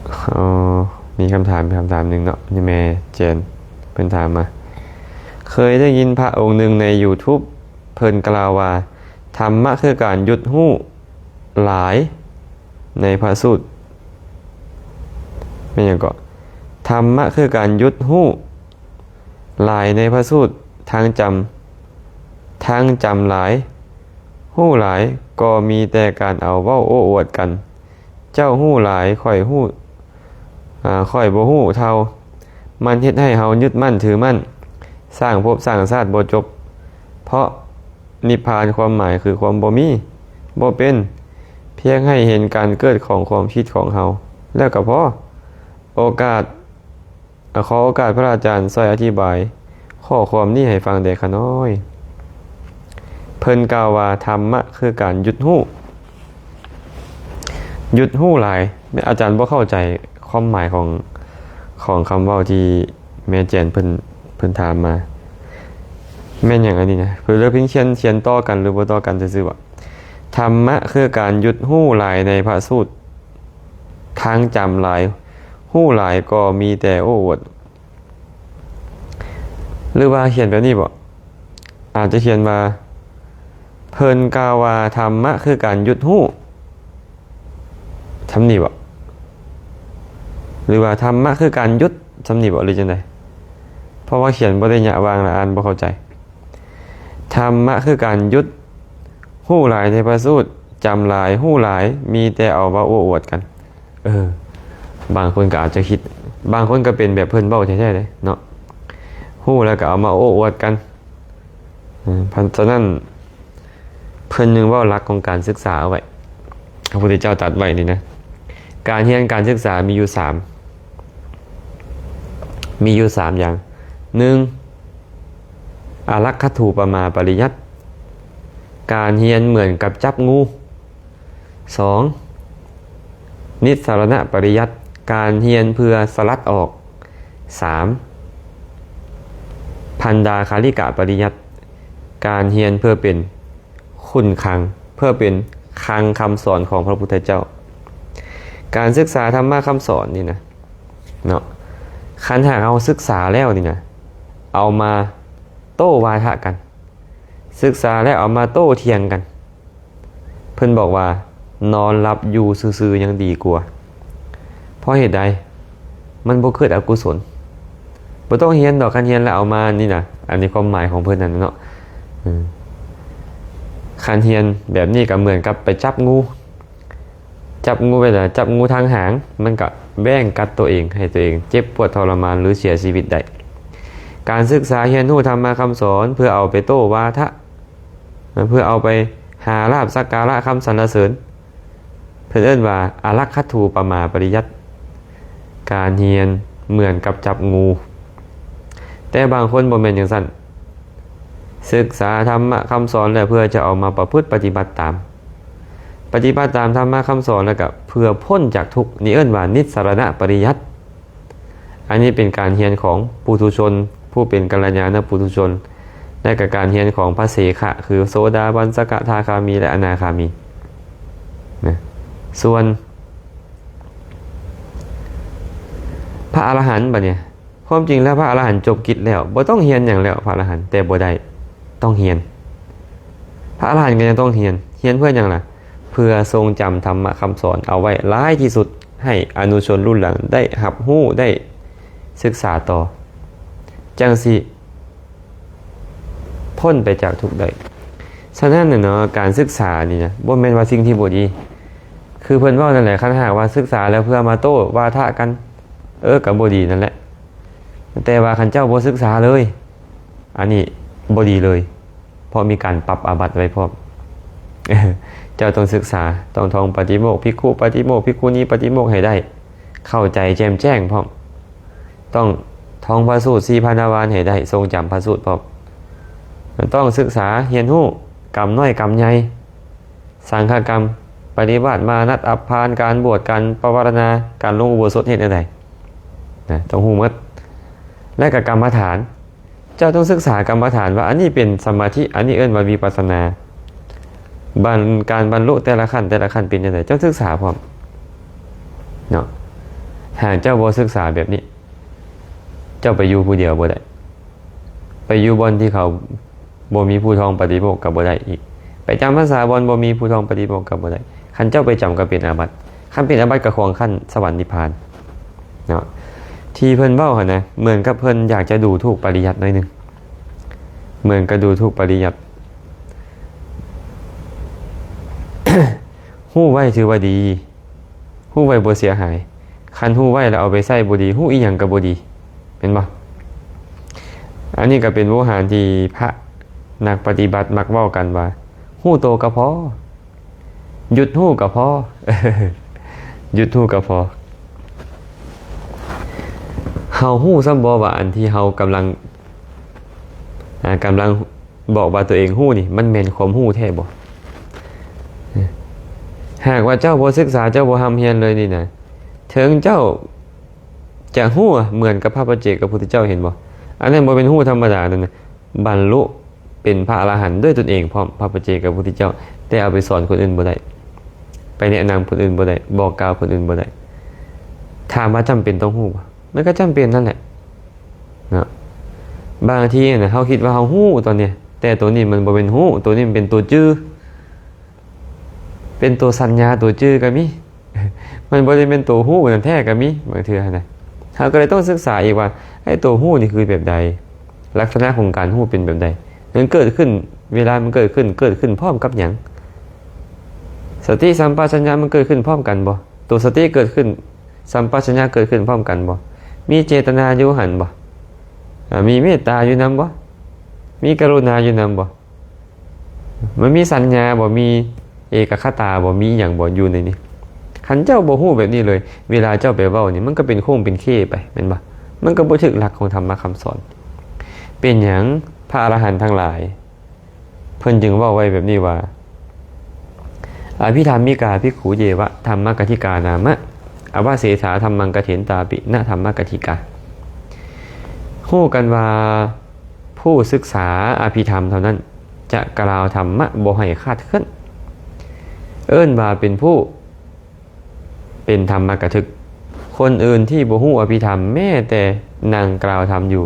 ເອີ ມີຄຳຖາມ ມີຄຳຖາມໜຶ່ງເນາະ ນີ້ແມ່ແຈນເພິ່ນຖາມມາ. ເຄີຍໄດ້ຍິນພະອົງໜຶ່ງໃນຢູທູບ ເພິ່ນກ່າວວ່າ ທຳມະຄືການຢຸດຮູ້ຫຼາຍໃນພະສູດ. ແມ່ນຫຍັງເກາະ? ທຳມະຄືການຢຸດຮູ້ ຫຼາຍໃນພະສູດ ທັງຈຳ ທັງຈຳຫຼາຍ ຮູ້ຫຼາຍ ກໍມີແຕ່ການເອົາເວົ້າໂອ້ອວດກັນ. ເຈົ້າຮູ້ຫຼາຍ ຂ້ອຍຮູ້ ອາ ຂ້ອຍບໍ່ຮູ້ເທົ່າ. ມັນເຮັດໃຫ້ເຮົາຍຶດໝັ້ນຖືໝັ້ນ ສ້າງພົບສ້າງຊາດບໍ່ຈົບ ເພາະນິບພານຄວາມໝາຍຄືຄວາມບໍ່ມີ ບໍ່ເປັນ ພຽງໃຫ້ເຫັນການເກີດຂອງຄວາມຄິດຂອງເຮົາ ແລ້ວກໍພໍ. ໂອກາດ ອາ ຂໍໂອກາດພະອາຈານຊ່ວຍອະທິບາຍຂໍ້ຄວາມນີ້ໃຫ້ຟັງແດ່ຂະນ້ອຍ. ເພິ່ນກ່າວວ່າ ທຳມະຄືການຢຸດຮູ້ ຢຸດຮູ້ຫຼາຍ. ອາຈານບໍ່ເຂົ້າໃຈຄວາມໝາຍຂອງ ຂອງຄຳເວົ້າທີ່ແມ່ແຈນເພິ່ນ ເພິ່ນຖາມມາ ແມ່ນຫຍັງອັນນີ້ນະ? ເພິ່ນເລີກເພິ່ນຂຽນ ຂຽນຕໍ່ກັນ ຫຼື ບໍ່ຕໍ່ກັນຊື່ໆ ວ່າ ທຳມະຄືການຢຸດຮູ້ຫຼາຍໃນພະສູດ ທັງຈຳຫຼາຍ ຮູ້ຫຼາຍ ກໍມີແຕ່ໂອ້ອວດ. ຫຼືວ່າຂຽນແບບນີ້ບໍ? ອາດຈະຂຽນວ່າ ເພິ່ນກ່າວວ່າ ທຳມະຄືການຢຸດຮູ້ ຊ່ຳນີ້ບໍ? ຫຼືວ່າ ທຳມະຄືການຢຸດ ຊ່ຳນີ້ບໍ? ຫຼືຈັ່ງໃດ? ເພາະວ່າຂຽນບໍ່ໄດ້ຍະຫວ່າງ ແລະ ອ່ານບໍ່ເຂົ້າໃຈ. ທຳມະຄືການຢຸດ ຮູ້ຫຼາຍໃນພະສູດ ຈຳຫຼາຍ ຮູ້ຫຼາຍ ມີແຕ່ເອົາເວົ້າໂອ້ອວດກັນ. ເອີ ບາງຄົນກໍອາດຈະຄິດ ບາງຄົນກໍເປັນແບບເພິ່ນເວົ້າແທ້ໆເດ້ເນາະ ຮູ້ແລ້ວກໍເອົາມາໂອ້ອວດກັນ. ເອີ ເພາະສະນັ້ນ ເພິ່ນຍັງເວົ້າຫຼັກຂອງການສຶກສາເອົາໄວ້ ພະພຸດທະເຈົ້າຕັດໄວ້ນີ້ນະ ການຮຽນການສຶກສາມີຢູ່ສາມ ມີຢູ່ສາມຢ່າງ. ໜຶ່ງ ອາລັກຂະທູປະມາປະລິຍັດ ການຮຽນເໝືອນກັບຈັບງູ. ສອງ ນິດສະລະນະປະລິຍັດ ການຮຽນເພື່ອສະຫຼັດອອກ. ສາມ ພັນດາຄາລິກະປະລິຍັດ ການຮຽນເພື່ອເປັນຂຸນຄັງ ເພື່ອເປັນຄັງຄຳສອນຂອງພະພຸດທະເຈົ້າ. ການສຶກສາທຳມະຄຳສອນນີ້ນະເນາະ ຄັນຫາກເຮົາສຶກສາແລ້ວນີ້ນະ ເອົາມາໂຕ້ວາທະກັນ, ສຶກສາແລ້ວເອົາມາໂຕ້ຖຽງກັນ, ເພິ່ນບອກວ່າ ນອນຫຼັບຢູ່ຊື່ໆຍັງດີກວ່າ. ເພາະເຫດໃດ? ມັນບໍ່ເກີດອະກຸສົນ. ບໍ່ຕ້ອງຮຽນດອກ, ຄັນຮຽນແລ້ວເອົາມານີ້ນະ, ອັນນີ້ຄວາມໝາຍຂອງເພິ່ນນັ້ນເນາະ. ເອີ ຄັນຮຽນແບບນີ້ກໍເໝືອນກັບໄປຈັບງູ, ຈັບງູໄປລະ ຈັບງູທາງຫາງ, ມັນກໍແຫວ່ງກັດຕົວເອງ ໃຫ້ຕົວເອງເຈັບປວດທໍລະມານ ຫຼື ເສຍຊີວິດໄດ້. ການສຶກສາຮຽນຮູ້ທຳມະຄຳສອນ ເພື່ອເອົາໄປໂຕ້ວາທະ, ເພື່ອເອົາໄປຫາລາບສັກກາລະຄຳສັນລະເສີນ, ເພິ່ນເອີ້ນວ່າ ອາລັກຂະທູປະມາປະລິຍັດ, ການຮຽນເໝືອນກັບຈັບງູ. ແຕ່ບາງຄົນບໍ່ແມ່ນຈັ່ງຊັ້ນ, ສຶກສາທຳມະຄຳສອນແລ້ວ ເພື່ອຈະເອົາມາປະພຶດປະຕິບັດຕາມ, ປະຕິບັດຕາມທຳມະຄຳສອນ ແລ້ວກໍເພື່ອພົ້ນຈາກທຸກ, ນີ້ເອີ້ນວ່ານິດສະລະນະປະລິຍັດ. ອັນນີ້ເປັນການຮຽນຂອງປຸຖຸຊົນ ຜູ້ເປັນກັນລະຍານະປຸຖຸຊົນ ແລະ ກໍການຮຽນຂອງພະເສຂະ ຄືໂສດາບັນ ສະກະທາຄາມີ ແລະ ອະນາຄາມີນະ. ສ່ວນພະອະລະຫັນ ບັດນີ້ ຄວາມຈິງແລ້ວພະອະລະຫັນຈົບກິດແລ້ວ ບໍ່ຕ້ອງຮຽນຫຍັງແລ້ວ ພະອະລະຫັນ, ແຕ່ບໍ່ໄດ້, ຕ້ອງຮຽນ. ພະອະລະຫັນກໍຍັງຕ້ອງຮຽນ. ຮຽນເພື່ອຫຍັງລະ? ເພື່ອຊົງຈຳທຳມະຄຳສອນເອົາໄວ້ຫຼາຍທີ່ສຸດ ໃຫ້ອະນຸຊົນລຸ້ນຫຼັງໄດ້ຮັບຮູ້ ໄດ້ສຶກສາຕໍ່, ຈັ່ງຊິພົ້ນໄປຈາກທຸກໄດ້. ສະນັ້ນນະເນາະ ການສຶກສານີ້ນະ ບໍ່ແມ່ນວ່າສິ່ງທີ່ບໍ່ດີ. ຄືເພິ່ນເວົ້ານັ້ນແຫຼະ, ຄັນຫາກວ່າສຶກສາແລ້ວເພື່ອມາໂຕ້ວາທະກັນ, ເອີ ກໍບໍ່ດີນັ້ນແຫຼະ. ແຕ່ວ່າຄັນເຈົ້າບໍ່ສຶກສາເລີຍ, ອັນນີ້ບໍ່ດີເລີຍ. ເພາະມີການປັບອາບັດໄວ້ພ້ອມ. ເຈົ້າຕ້ອງສຶກສາ, ຕ້ອງທ່ອງປາຕິໂມກ, ພິກຂຸປາຕິໂມກ, ພິກຂຸນີປາຕິໂມກໃຫ້ໄດ້, ເຂົ້າໃຈແຈ່ມແຈ້ງພ້ອມ, ຕ້ອງທ່ອງພະສູດສີ່ພັນນະວານໃຫ້ໄດ້, ຊົງຈຳພະສູດພ້ອມ, ຕ້ອງສຶກສາຮຽນຮູ້ກຳນ້ອຍກຳໃຫຍ່, ສັງຄະກຳ, ປະລິວາດ, ມານັດ, ອັບພານ, ການບວດ, ການປະວາລະນາ, ການລົງອຸໂບສົດເຮັດແນວໃດນະ, ຕ້ອງຮູ້ໝົດ. ແລະ ກໍກຳມະຖານ, ເຈົ້າຕ້ອງສຶກສາກຳມະຖານວ່າ ອັນນີ້ເປັນສະມາທິ, ອັນນີ້ເອີ້ນວ່າວິປັດສະນາ. ບັນ, ການບັນລຸແຕ່ລະຂັ້ນ, ແຕ່ລະຂັ້ນເປັນຈັ່ງໃດ, ເຈົ້າສຶກສາພ້ອມເນາະ. ຫາກເຈົ້າບໍ່ສຶກສາແບບນີ້, ເຈົ້າໄປຢູ່ຜູ້ດຽວບໍ່ໄດ້. ໄປຢູ່ບ່ອນທີ່ເຂົາບໍ່ມີຜູ້ທ່ອງປາຕິໂມກກໍບໍ່ໄດ້ອີກ. ໄປຈຳພັນສາບ່ອນບໍ່ມີຜູ້ທ່ອງປາຕິໂມກກໍບໍ່ໄດ້. ຄັນເຈົ້າໄປຈຳກໍເປັນອາບັດ. ຄັນເປັນອາບັດກໍຂອງຂັ້ນສະຫວັນນິບພານເນາະ. ທີ່ເພິ່ນເວົ້າຫັ້ນນະ ເໝືອນກັບເພິ່ນຢາກຈະດູຖູກປະລິຍັດໜ້ອຍໜຶ່ງ, ເໝືອນກັບດູຖູກປະລິຍັດ. ຮູ້ໄວ້ຖືວ່າດີ, ຮູ້ໄວ້ບໍ່ເສຍຫາຍ. ຄັນຮູ້ໄວ້ແລ້ວເອົາໄປໃຊ້ບໍ່ດີ, ຮູ້ອີ່ຫຍັງກໍບໍ່ດີ, ແມ່ນບໍ່? ອັນນີ້ກໍເປັນໂວຫານທີ່ພະນັກປະຕິບັດມັກເວົ້າກັນວ່າ ຮູ້ໂຕກໍພໍ, ຢຸດຮູ້ກໍພໍ, ຢຸດຮູ້ກໍພໍ. ເຮົາຮູ້ຊ້ຳບໍ່ວ່າອັນທີ່ເຮົາກຳລັງ, ອາ, ກຳລັງ ບອກວ່າຕົວເອງຮູ້ນີ້ ມັນແມ່ນຄວາມຮູ້ແທ້ບໍ່? ຫາກວ່າເຈົ້າບໍ່ສຶກສາ, ເຈົ້າບໍ່ຮ່ຳຮຽນເລີຍນີ້ນະ, ເຖິງເຈົ້າຈະຮູ້ເໝືອນກັບພະປັດເຈກະພຸດທະເຈົ້າ, ເຫັນບໍ່? ອັນນັ້ນບໍ່ແມ່ນຮູ້ທຳມະດານັ້ນນະ, ບັນລຸເປັນພະອະລະຫັນດ້ວຍຕົນເອງພ້ອມ, ພະປັດເຈກະພຸດທະເຈົ້າ, ແຕ່ເອົາໄປສອນຄົນອື່ນບໍ່ໄດ້, ໄປແນະນຳຄົນອື່ນບໍ່ໄດ້, ບອກກ່າວຄົນອື່ນບໍ່ໄດ້. ຖາມວ່າຈຳເປັນຕ້ອງຮູ້ບໍ່? ມັນກໍຈຳເປັນນັ້ນແຫຼະເນາະ. ບາງທີນະ ເຮົາຄິດວ່າເຮົາຮູ້ຕອນນີ້, ແຕ່ໂຕນີ້ມັນບໍ່ແມ່ນຮູ້, ໂຕນີ້ມັນເປັນໂຕຈື່, ເປັນໂຕສັນຍາ, ໂຕຈື່ກໍມີ, ມັນບໍ່ໄດ້ແມ່ນໂຕຮູ້ນັ້ນແທ້ກໍມີ ບາງເທື່ອນະ. ເຮົາກໍເລີຍຕ້ອງສຶກສາອີກວ່າ ໄອ້ໂຕຮູ້ນີ້ຄືແບບໃດ, ລັກສະນະຂອງການຮູ້ເປັນແບບໃດ, ມັນເກີດຂຶ້ນ, ເວລາມັນເກີດຂຶ້ນ, ເກີດຂຶ້ນພ້ອມກັບຫຍັງ? ສະຕິສຳປະຊັນຍະມັນເກີດຂຶ້ນພ້ອມກັນບໍ່? ໂຕສະຕິເກີດຂຶ້ນ, ສຳປະຊັນຍະເກີດຂຶ້ນພ້ອມກັນບໍ່? ມີເຈດຕະນາຢູ່ຫັ້ນບໍ່? ອາ, ມີເມດຕາຢູ່ນຳບໍ່? ມີກະລຸນາຢູ່ນຳບໍ່? ມັນມີສັນຍາບໍ່? ມີເອກະຄະຕາບໍ່? ມີອີ່ຫຍັງບໍ່ຢູ່ໃນນີ້? ຄັນເຈົ້າບໍ່ຮູ້ແບບນີ້ເລີຍ, ເວລາເຈົ້າໄປເວົ້ານີ້ ມັນກໍເປັນໂຄ້ງເປັນເຄ້ໄປ, ແມ່ນບໍ່? ມັນກໍບໍ່ຖືກຫຼັກຂອງທຳມະຄຳສອນ. ເປັນຫຍັງພະອະລະຫັນທັງຫຼາຍ ເພິ່ນຈຶ່ງເວົ້າໄວ້ແບບນີ້ວ່າ ອະພິທຳມິກາພິກຂຸເຍວະ ທຳມະກະທິການາມະ ອະວະເສສາ ທຳມັງກະຖິນຕາປິ ນະ ທຳມະກະທິກາ. ຮູ້ກັນວ່າຜູ້ສຶກສາອະພິທຳເທົ່ານັ້ນ ຈະກ່າວທຳມະບໍ່ໃຫ້ຄາດເຄື່ອນ, ເອີ້ນວ່າເປັນຜູ້ ເປັນທຳມະກະທຶກ, ຄ ຄົນອື່ນທີ່ບໍ່ຮູ້ອະພິທຳ ແມ້ແຕ່ນັ່ງກ່າວທຳຢູ່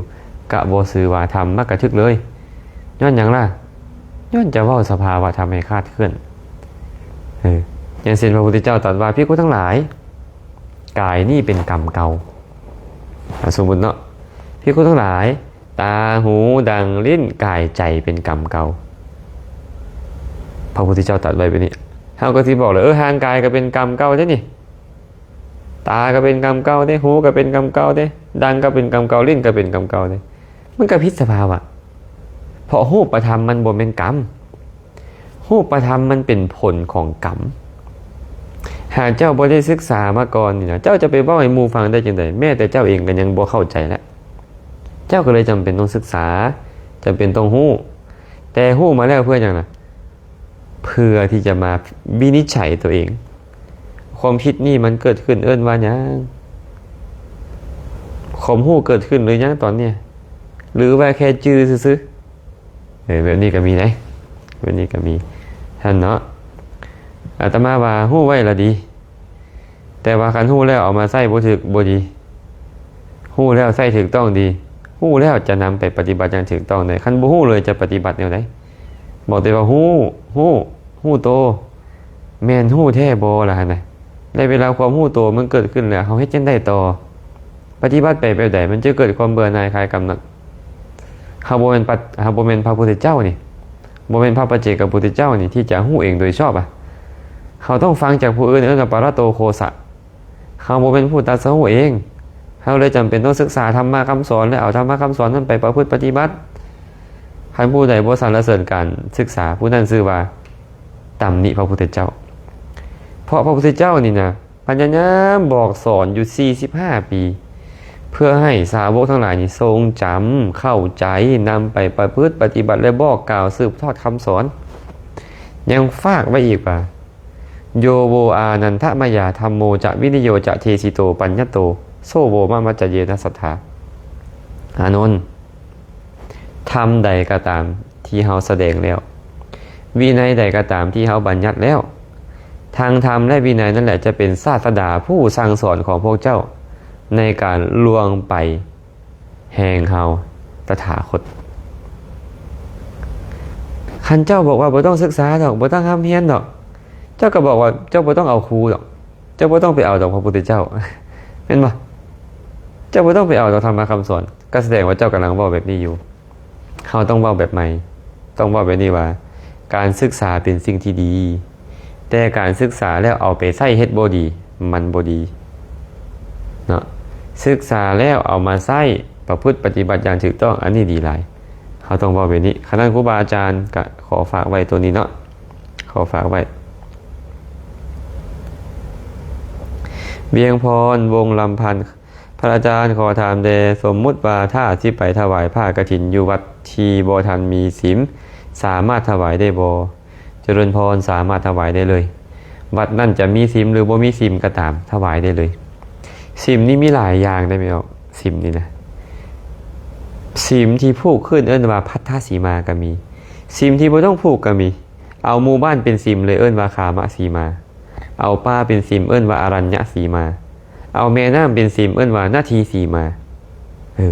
ກະບໍ່ຊື່ວ່າທຳມັກກະທຶກເລີຍ. ຍ້ອນຫຍັງລະ? ຍ້ອນຈະເວົ້າສະພາວະທຳໃຫ້ຄາດເຄື່ອນ. ເອີ ຢ່າງເຊັ່ນ ພະພຸດທະເຈົ້າຕັດວ່າ ພິກຂຸທັງຫຼາຍ, ກາຍນີ້ເປັນກຳເກົ່າ. ອາ ສົມມຸດເນາະ, ພິກຂຸທັງຫຼາຍ, ຕາ, ຫູ, ດັງ, ລີ້ນ, ກາຍ, ໃຈ ເປັນກຳເກົ່າ. ພະພຸດທະເຈົ້າຕັດໄວ້ແບບນີ້. ເຮົາກໍຊິບອກເລີຍ, ເອີ ຮ່າງກາຍກໍເປັນກຳເກົ່າເດ້ນີ້, ຕາກໍເປັນກຳເກົ່າເດ້, ຫູກໍເປັນກຳເກົ່າເດ້, ດັງກໍເປັນກຳເກົ່າ, ລີ້ນກໍເປັນກຳເກົ່າເດ້. ມັນກໍຜິດສະພາວະ. ເພາະຮູບປະທຳມັນບໍ່ແມ່ນກຳ. ຮູບປະທຳມັນເປັນຜົນຂອງກຳ. ຫາກເຈົ້າບໍ່ໄດ້ສຶກສາມາກ່ອນນີ້ນະ, ເຈົ້າຈະໄປເວົ້າໃຫ້ໝູ່ຟັງໄດ້ຈັ່ງໃດ? ແມ້ແຕ່ເຈົ້າເອງກໍຍັງບໍ່ເຂົ້າໃຈແຫຼະ. ເຈົ້າກໍເລີຍຈຳເປັນຕ້ອງສຶກສາ, ຈຳເປັນຕ້ອງຮູ້. ແຕ່ຮູ້ມາແລ້ວເພື່ອຫຍັງລະ? ເພື່ອທີ່ຈະມາວິນິດໄຈຕົວເອງ. ຄວາມຜິດນີ້ມັນເກີດຂຶ້ນເອີ້ນວ່າຫຍັງ? ຄວາມຮູ້ເກີດຂຶ້ນຫຼືຍັງຕອນນີ້? ຫຼືວ່າແຄ່ຈື່ຊື່ໆ? ເອີ ແບບນີ້ກໍມີເດ້, ແບບນີ້ກໍມີ. ທ່ານເນາະ, ອາດຕະມາວ່າຮູ້ໄວ້ລະດີ, ແຕ່ວ່າຄັນຮູ້ແລ້ວເອົາມາໃຊ້ບໍ່ຖືກ ບໍ່ດີ. ຮູ້ແລ້ວໃຊ້ຖືກຕ້ອງດີ, ຮູ້ແລ້ວຈະນຳໄປປະຕິບັດຢ່າງຖືກຕ້ອງໄດ້. ຄັນບໍ່ຮູ້ເລີຍຈະປະຕິບັດແນວໃດ? ບອກແຕ່ວ່າຮູ້, ຮູ້, ຮູ້ໂຕ. ແມ່ນຮູ້ແທ້ບໍ່ລະຫັ້ນນະ? ແລະເວລາຄວາມຮູ້ໂຕມັນເກີດຂຶ້ນແລ້ວ ເຮົາເຮັດຈັ່ງໃດຕໍ່? ປະຕິບັດໄປແບບໃດ ມັນຈະເກີດຄວາມເບື່ອໜ່າຍຄາຍກຳນັ້ນ? ເຮົາບໍ່ແມ່ນປະ, ເຮົາບໍ່ແມ່ນພະພຸດທະເຈົ້ານີ້, ບໍ່ແມ່ນພະປັດເຈກະພຸດທະເຈົ້ານີ້ ທີ່ຈະຮູ້ເອງໂດຍຊອບອະ. ເຮົາຕ້ອງຟັງຈາກຜູ້ອື່ນ, ເອີ້ນວ່າປະລະໂຕໂຄສະ. ເຮົາບໍ່ແມ່ນຜູ້ຕັດສະຮູ້ເອງ, ເຮົາເລີຍຈຳເປັນຕ້ອງສຶກສາທຳມະຄຳສອນ ແລະເອົາທຳມະຄຳສອນນັ້ນໄປປະພຶດປະຕິບັດ. ຄັນຜູ້ໃດບໍ່ສັນລະເສີນການສຶກສາ, ຜູ້ນັ້ນຊື່ວ່າຕຳໜິພະພຸດທະເຈົ້າ. ເພາະພະພຸດທະເຈົ້ານີ້ນະ ພະຍາຍາມບອກສອນຢູ່ສີ່ສິບຫ້າປີ ເພື່ອໃຫ້ສາວົກທັງຫຼາຍນີ້ຊົງຈຳ, ເຂົ້າໃຈ, ນຳໄປປະພຶດປະຕິບັດ ແລະບອກກ່າວສືບທອດຄຳສອນ. ຍັງຝາກໄວ້ອີກວ່າ ໂຍໂວອານັນທະມະຍາ ທຳໂມຈະວິນະໂຍຈະເທສິໂຕ ປັນຍະໂຕ ໂສໂວມະມັດຈະເຍນະສັດຖາ. ອານົນ, ທຳໃດກໍຕາມທີ່ເຮົາສະແດງແລ້ວ, ວິໄນໃດກໍຕາມທີ່ເຮົາບັນຍັດແລ້ວ, ທັງທຳ ແລະ ວິໄນນັ້ນແຫຼະ ຈະເປັນສາດສະດາຜູ້ສັ່ງສອນຂອງພວກເຈົ້າ ໃນການລ່ວງໄປແຫ່ງເຮົາຕະຖາຄົດ. ຄັນເຈົ້າບອກວ່າບໍ່ຕ້ອງສຶກສາດອກ, ບໍ່ຕ້ອງຮ່ຳຮຽນດອກ, ເຈົ້າກໍບອກວ່າເຈົ້າບໍ່ຕ້ອງເອົາຄູດອກ, ເຈົ້າບໍ່ຕ້ອງໄປເອົາດອກພະພຸດທະເຈົ້າ, ແມ່ນບໍ່? ເຈົ້າບໍ່ຕ້ອງໄປເອົາດອກທຳມະຄຳສອນ, ກໍສະແດງວ່າເຈົ້າກຳລັງເວົ້າແບບນີ້ຢູ່. ເຮົາຕ້ອງເວົ້າແບບໃໝ່, ຕ້ອງເວົ້າແບບນີ້ວ່າ ການສຶກສາເປັນສິ່ງທີ່ດີ, ແຕ່ການສຶກສາແລ້ວເອົາໄປໃຊ້ເຮັດບໍ່ດີ, ມັນບໍ່ດີເນາະ. ສຶກສາແລ້ວເອົາມາໃຊ້ປະພຶດປະຕິບັດຢ່າງຖືກຕ້ອງ, ອັນນີ້ດີຫຼາຍ. ເຮົາຕ້ອງເວົ້າແບບນີ້. ຄະນະຄູບາອາຈານກະຂໍຝາກໄວ້ໂຕນີ້ເນາະ, ຂໍຝາກໄວ້. ວຽງພອນ ວົງລຳພັນ. ພະອາຈານ ຂໍຖາມແດ່, ສົມມຸດວ່າຖ້າຊິໄປຖວາຍຜ້າກະຖິນຢູ່ວັດທີ່ບໍ່ທັນມີສິມ ສາມາດຖວາຍໄດ້ບໍ່? ຈະເລີນພອນ, ສາມາດຖວາຍໄດ້ເລີຍ. ວັດນັ້ນຈະມີສິມ ຫຼື ບໍ່ມີສິມກໍຕາມ, ຖວາຍໄດ້ເລີຍ. ສິມນີ້ມີຫຼາຍຢ່າງໄດ໋ແມ່ອອກ, ສິມນີ້ນະ. ສິມທີ່ຜູກຂຶ້ນເອີ້ນວ່າພັດທະສີມາກໍມີ, ສິມທີ່ບໍ່ຕ້ອງຜູກກໍມີ. ເອົາໝູ່ບ້ານເປັນສິມເລີຍ ເອີ້ນວ່າຄາມະສີມາ. ເອົາປ່າເປັນສິມເອີ້ນວ່າອະລັນຍະສີມາ, ເອົາແມ່ນ້ຳເປັນສິມເອີ້ນວ່ານາທີສີມາ. ເອີ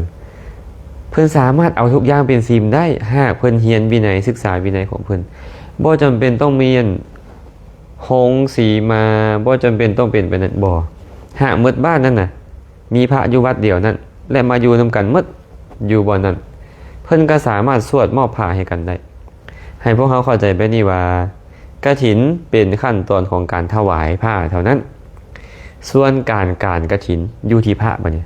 ເພິ່ນສາມາດເອົາທຸກຢ່າງເປັນສິມໄດ້ ຫາກເພິ່ນຮຽນວິໄນ, ສຶກສາວິໄນຂອງເພິ່ນ. ບໍ່ຈຳເປັນຕ້ອງມີອັນ ໂຮງສີມາ, ບໍ່ຈຳເປັນຕ້ອງເປັນແບບນັ້ນ, ບໍ່. ຫາກໝົດບ້ານນັ້ນນະ ມີພະຢູ່ວັດດຽວນັ້ນ ແລະ ມາຢູ່ນຳກັນໝົດ ຢູ່ບ່ອນນັ້ນ, ເພິ່ນກໍສາມາດສວດມອບຜ້າໃຫ້ກັນໄດ້. ໃຫ້ພວກເຮົາເຂົ້າໃຈແບບນີ້ວ່າ ກະຖິນເປັນຂັ້ນຕອນຂອງການຖວາຍຜ້າເທົ່ານັ້ນ. ສ່ວນການການກະຖິນຢູ່ທີ່ພະບັດນີ້,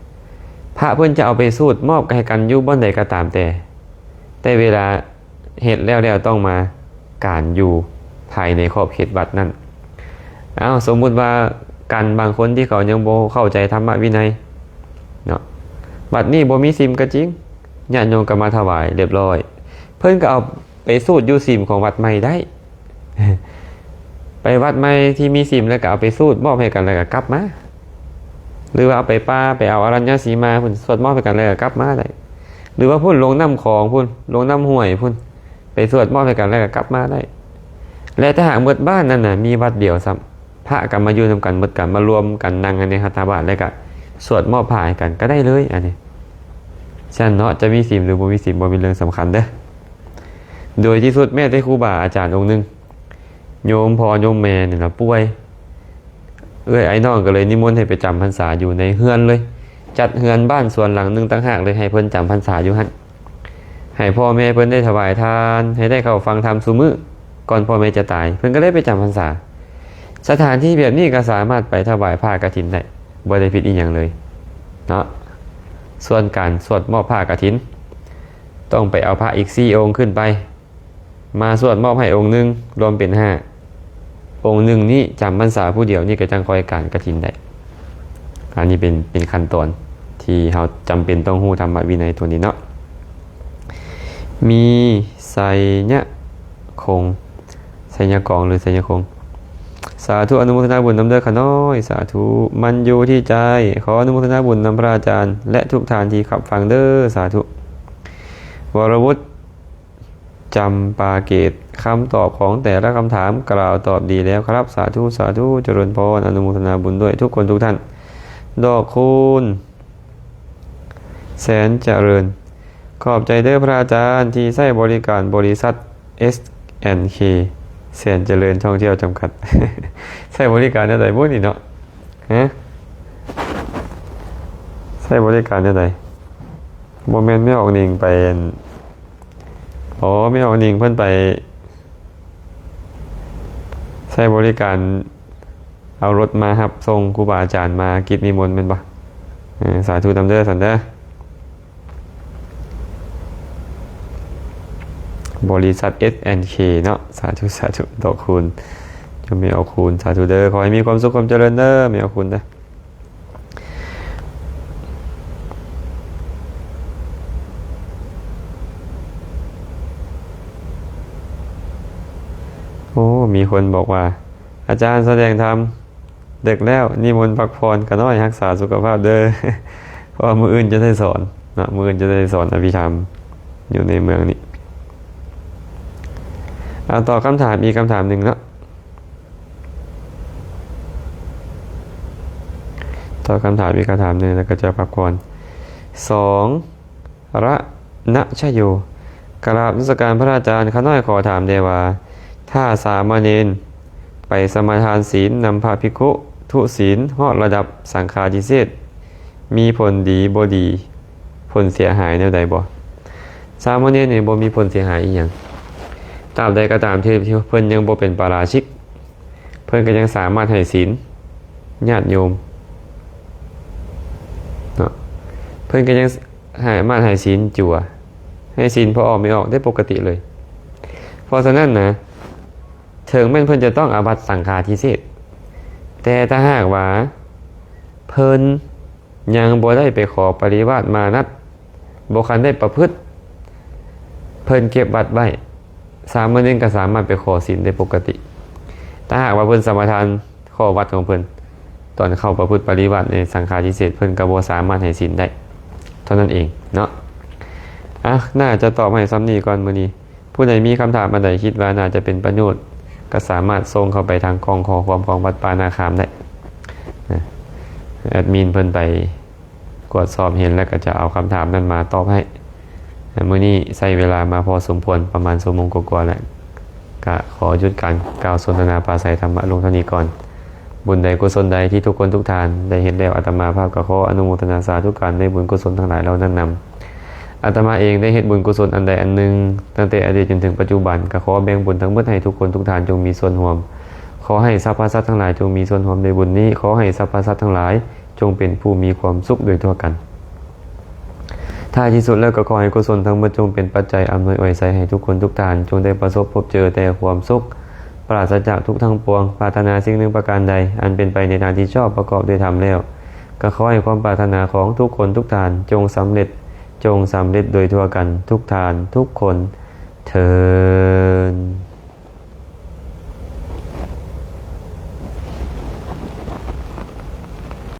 ພະເພິ່ນຈະເອົາໄປສູດມອບໃຫ້ກັນຢູ່ບ່ອນໃດກໍຕາມແຕ່, ແຕ່ເວລາເຮັດແລ້ວໆຕ້ອງມາການຢູ່ພາຍໃນຂອບເຂດວັດນັ້ນ. ເອົາ ສົມມຸດວ່າກັນບາງຄົນທີ່ເຂົາຍັງບໍ່ເຂົ້າໃຈທຳມະວິໄນເນາະ, ວັດນີ້ບໍ່ມີສິມກໍຈິງ, ຍາດໂຍມກໍມາຖວາຍລຽບຮ້ອຍ, ເພິ່ນກໍເອົາ ໄປສູດຢູ່ສິມຂອງວັດໃໝ່ໄດ້. ໄປວັດໃໝ່ທີ່ມີສິມ ແລ້ວກໍເອົາໄປສູດມອບໃຫ້ກັນ ແລ້ວກໍກັບມາ. ຫຼືວ່າເອົາໄປປ່າ ໄປເອົາອະລັນຍະສີມາພຸ້ນ ສວດມອບໃຫ້ກັນ ແລ້ວກໍກັບມາໄດ້. ຫຼືວ່າພຸ້ນ ລົງນ້ຳຂອງພຸ້ນ ລົງນ້ຳຫ້ວຍພຸ້ນ ໄປສວດມອບໃຫ້ກັນ ແລ້ວກໍກັບມາໄດ້. ແລະ ຖ້າຫາກໝົດບ້ານນັ້ນນະ ມີວັດດຽວຊ້ຳ ພະກໍມາຢູ່ນຳກັນໝົດ ກໍມາລວມກັນນັ່ງໃນຮັດຖະບາດ ແລ້ວກໍ ສວດມອບຜ້າໃຫ້ກັນກໍໄດ້ເລີຍ ອັນນີ້. ຊັ້ນເນາະ ຈະມີສິນຫຼືບໍ່ມີສິນ ບໍ່ແມ່ນເລື່ອງສຳຄັນເດີ້. ໂດຍທີ່ສຸດ ແມ້ແຕ່ຄູບາອາຈານອົງໜຶ່ງ ໂຍມພໍ່ໂຍມແມ່ນີ້ລະປ່ວຍ, ເອື້ອຍອ້າຍນ້ອງກໍເລີຍນິມົນໃຫ້ໄປຈຳພັນສາຢູ່ໃນເຮືອນເລີຍ, ຈັດເຮືອນບ້ານສວນຫຼັງໜຶ່ງຕ່າງຫາກເລີຍ ໃຫ້ເພິ່ນຈຳພັນສາຢູ່ຫັ້ນ, ໃຫ້ພໍ່ແມ່ເພິ່ນໄດ້ຖວາຍທານ, ໃຫ້ໄດ້ເຂົ້າຟັງທຳຊຸມື້ ກ່ອນພໍ່ແມ່ຈະຕາຍ, ເພິ່ນກໍໄດ້ໄປຈຳພັນສາ. ສະຖານທີ່ແບບນີ້ກໍສາມາດໄປຖວາຍຜ້າກະຖິນໄດ້, ບໍ່ໄດ້ຜິດອີ່ຫຍັງເລີຍເນາະ. ສ່ວນການສວດມອບຜ້າກະຖິນ ຕ້ອງໄປເອົາພະອີກສີ່ອົງຂຶ້ນໄປ ມາສວດມອບໃຫ້ອົງໜຶ່ງ ລວມເປັນຫ້າ, ອົງໜຶ່ງນີ້ຈຳພັນສາຜູ້ດຽວນີ້ ກໍຈັ່ງຄ່ອຍການກະຖິນໄດ້. ອັນນີ້ເປັນ ເປັນຂັ້ນຕອນທີ່ເຮົາຈຳເປັນຕ້ອງຮູ້ທຳມະວິໄນຕົວນີ້ເນາະ. ມີໄຊຍະຄົງ ໄຊຍະກອງ ຫຼື ໄຊຍະຄົງ. ສາທຸ ອະນຸໂມທະນາບຸນນຳເດີຂະນ້ອຍ. ສາທຸ. ມັນຢູ່ທີ່ໃຈ. ຂໍອະນຸໂມທະນາບຸນນຳພະອາຈານ ແລະ ທຸກທ່ານທີ່ຮັບຟັງເດີ. ສາທຸ. ວໍລະວຸດ ຈຳປາເກດ. ຄຳຕອບຂອງແຕ່ລະຄຳຖາມ ກล่າວຕອບດີແລ້ວຄັບ. ສາທຸ ສາທຸ ຈະເລີນພອນ. ອະນຸໂມທະນາບຸນດ້ວຍທຸກຄົນທຸກທ່ານ. ດອກຄູນ ແສນຈະເລີນ. ຂອບໃຈເດີພະອາຈານທີ່ໃຊ້ບໍລິການບໍລິສັດ ເອສແອນເຄ ແສນຈະເລີນທ່ອງທ່ຽວຈຳກັດ. ໃຊ້ບໍລິການແນວໃດບຸນີ້ເນາະ? ຮະ? ໃຊ້ບໍລິການແນວໃດ? ບໍ່ແມ່ນແມ່ອອກນິງໄປ ອໍ ແມ່ອອກນິງເພິ່ນໄປໃຊ້ບໍລິການ ເອົາລົດມາຮັບສົ່ງຄູບາອາຈານມາກິດນິມົນແມ່ນບໍ່? ເອີ ສາທຸນຳເດີ ຊັ້ນເດີ. ບໍລິສັດ ເອສແອນເຄ ເນາະ. ສາທຸ ສາທຸ ດອກຄູນ ໂຍມແມ່ອອກຄູນ. ສາທຸເດີ. ຂໍໃຫ້ມີຄວາມສຸກຄວາມຈະເລີນເດີ ແມ່ອອກຄູນເດີ. ໂອ້ ມີຄົນບອກວ່າ ອາຈານສະແດງທຳເດິກແລ້ວ ນິມົນພັກຜ່ອນຂະນ້ອຍ ຮັກສາສຸຂະພາບເດີ ເພາະວ່າມື້ອື່ນຈະໄດ້ສອນເນາະ, ມື້ອື່ນຈະໄດ້ສອນອະພິທຳຢູ່ໃນເມືອງນີ້. ເອົາ ຕອບຄຳຖາມອີກຄຳຖາມໜຶ່ງເນາະ. ຕອບຄຳຖາມອີກຄຳຖາມໜຶ່ງ ແລ້ວກໍຈະພັກຜ່ອນ. ສອງ ລະນະຊະໂຍ. ກະລາບນະມັດສະການພະອາຈານ, ຂ້ານ້ອຍຂໍຖາມແດ່ວ່າ ຖ້າສາມະເນນໄປສະມາທານສິນນຳພະພິກຂຸທຸສິນຮອດລະດັບສັງຄາທິເສດ ມີຜົນດີບໍ່ດີ, ຜົນເສຍຫາຍແນວໃດບໍ່? ສາມະເນນນີ້ບໍ່ມີຜົນເສຍຫາຍອີ່ຫຍັງ, ຕາບໃດກໍຕາມທີ່ເພິ່ນຍັງບໍ່ເປັນປາລາຊິກ ເພິ່ນກໍຍັງສາມາດໃຫ້ສິນຍາດໂຍມເນາະ, ເພິ່ນກໍຍັງສາມາດໃຫ້ສິນຈົວ ໃຫ້ສິນພໍ່ອອກແມ່ອອກໄດ້ປົກກະຕິເລີຍ. ເພາະສະນັ້ນນະ ເຖິງແມ່ນເພິ່ນຈະຕ້ອງອາບັດສັງຄາທິເສດ, ແຕ່ຖ້າຫາກວ່າເພິ່ນ ຍັງບໍ່ໄດ້ໄປຂໍປະລິວາດມານັດ, ບໍ່ຄັນໄດ້ປະພຶດ, ເພິ່ນເກັບວັດໄວ້, ສາມະເນນກໍສາມາດໄປຂໍສິນໄດ້ປົກກະຕິ. ຖ້າຫາກວ່າເພິ່ນສະມາທານຂໍ້ວັດຂອງເພິ່ນ ຕອນເຂົ້າປະພຶດປະລິວາດໃນສັງຄາທິເສດ, ເພິ່ນກໍບໍ່ສາມາດໃຫ້ສິນໄດ້ເທົ່ານັ້ນເອງເນາະ. ອ່ະ, ໜ້າຈະຕອບໃຫ້ສ່ຳນີ້ກ່ອນມື້ນີ້. ຜູ້ໃດມີຄຳຖາມອັນໃດຄິດວ່າໜ້າຈະເປັນປະໂຫຍດ ກໍສາມາດສົ່ງເຂົ້າໄປທາງກ່ອງຂໍ້ຄວາມຂອງວັດປ່ານາຄາມໄດ້ນະ, ແອດມິນເພິ່ນໄປກວດສອບເຫັນ ແລ້ວກໍຈະເອົາຄຳຖາມນັ້ນມາຕອບໃຫ້. ມື້ນີ້ໃຊ້ເວລາມາພໍສົມຄວນ ປະມານຊົ່ວໂມງກວ່າໆແລ້ວ, ກະຂໍຢຸດການກ່າວສົນທະນາປາໄສທຳມະລົງເທົ່ານີ້ກ່ອນ. ບຸນໃດກຸສົນໃດທີ່ທຸກຄົນທຸກທ່ານໄດ້ເຮັດແລ້ວ, ອາດຕະມາພາບກໍຂໍອະນຸໂມທະນາສາທຸການໃນບຸນກຸສົນທັງຫຼາຍເຫຼົ່ານັ້ນນຳ. ອາດຕະມາເອງໄດ້ເຮັດບຸນກຸສົນອັນໃດອັນໜຶ່ງ ຕັ້ງແຕ່ອະດີດຈົນເຖິງປັດຈຸບັນ, ກໍຂໍແບ່ງບຸນທັງໝົດໃຫ້ທຸກຄົນທຸກທ່ານຈົ່ງມີສ່ວນຮ່ວມ. ຂໍໃຫ້ສັບພະສັດທັງຫຼາຍຈົ່ງມີສ່ວນຮ່ວມໃນບຸນນີ້. ຂໍໃຫ້ສັບພະສັດທັງຫຼາຍຈົ່ງເປັນຜູ້ມີຄວາມສຸກໂດຍທົ່ວກັນ. ທ້າຍທີ່ສຸດແລ້ວກໍຂໍໃຫ້ກຸສົນທັງໝົດຈົ່ງເປັນປັດໄຈອຳນວຍອວຍໄຊໃຫ້ທຸກຄົນທຸກທ່ານ ຈົ່ງໄດ້ປະສົບພົບເຈີແຕ່ຄວາມສຸກ ປາສະຈາກທຸກທັງປວງ. ປາດຖະໜາສິ່ງໜຶ່ງປະການໃດ ອັນເປັນໄປໃນທາງທີ່ຊອບປະກອບດ້ວຍທຳແລ້ວ ກໍຂໍໃຫ້ຄວາມປາດຖະໜາຂອງທຸກຄົນທຸກທ່ານຈົ່ງສຳເລັດ, ຈົ່ງສຳເລັດໂດຍທົ່ວກັນທຸກທ່ານທຸກຄົນເທີ້ນ.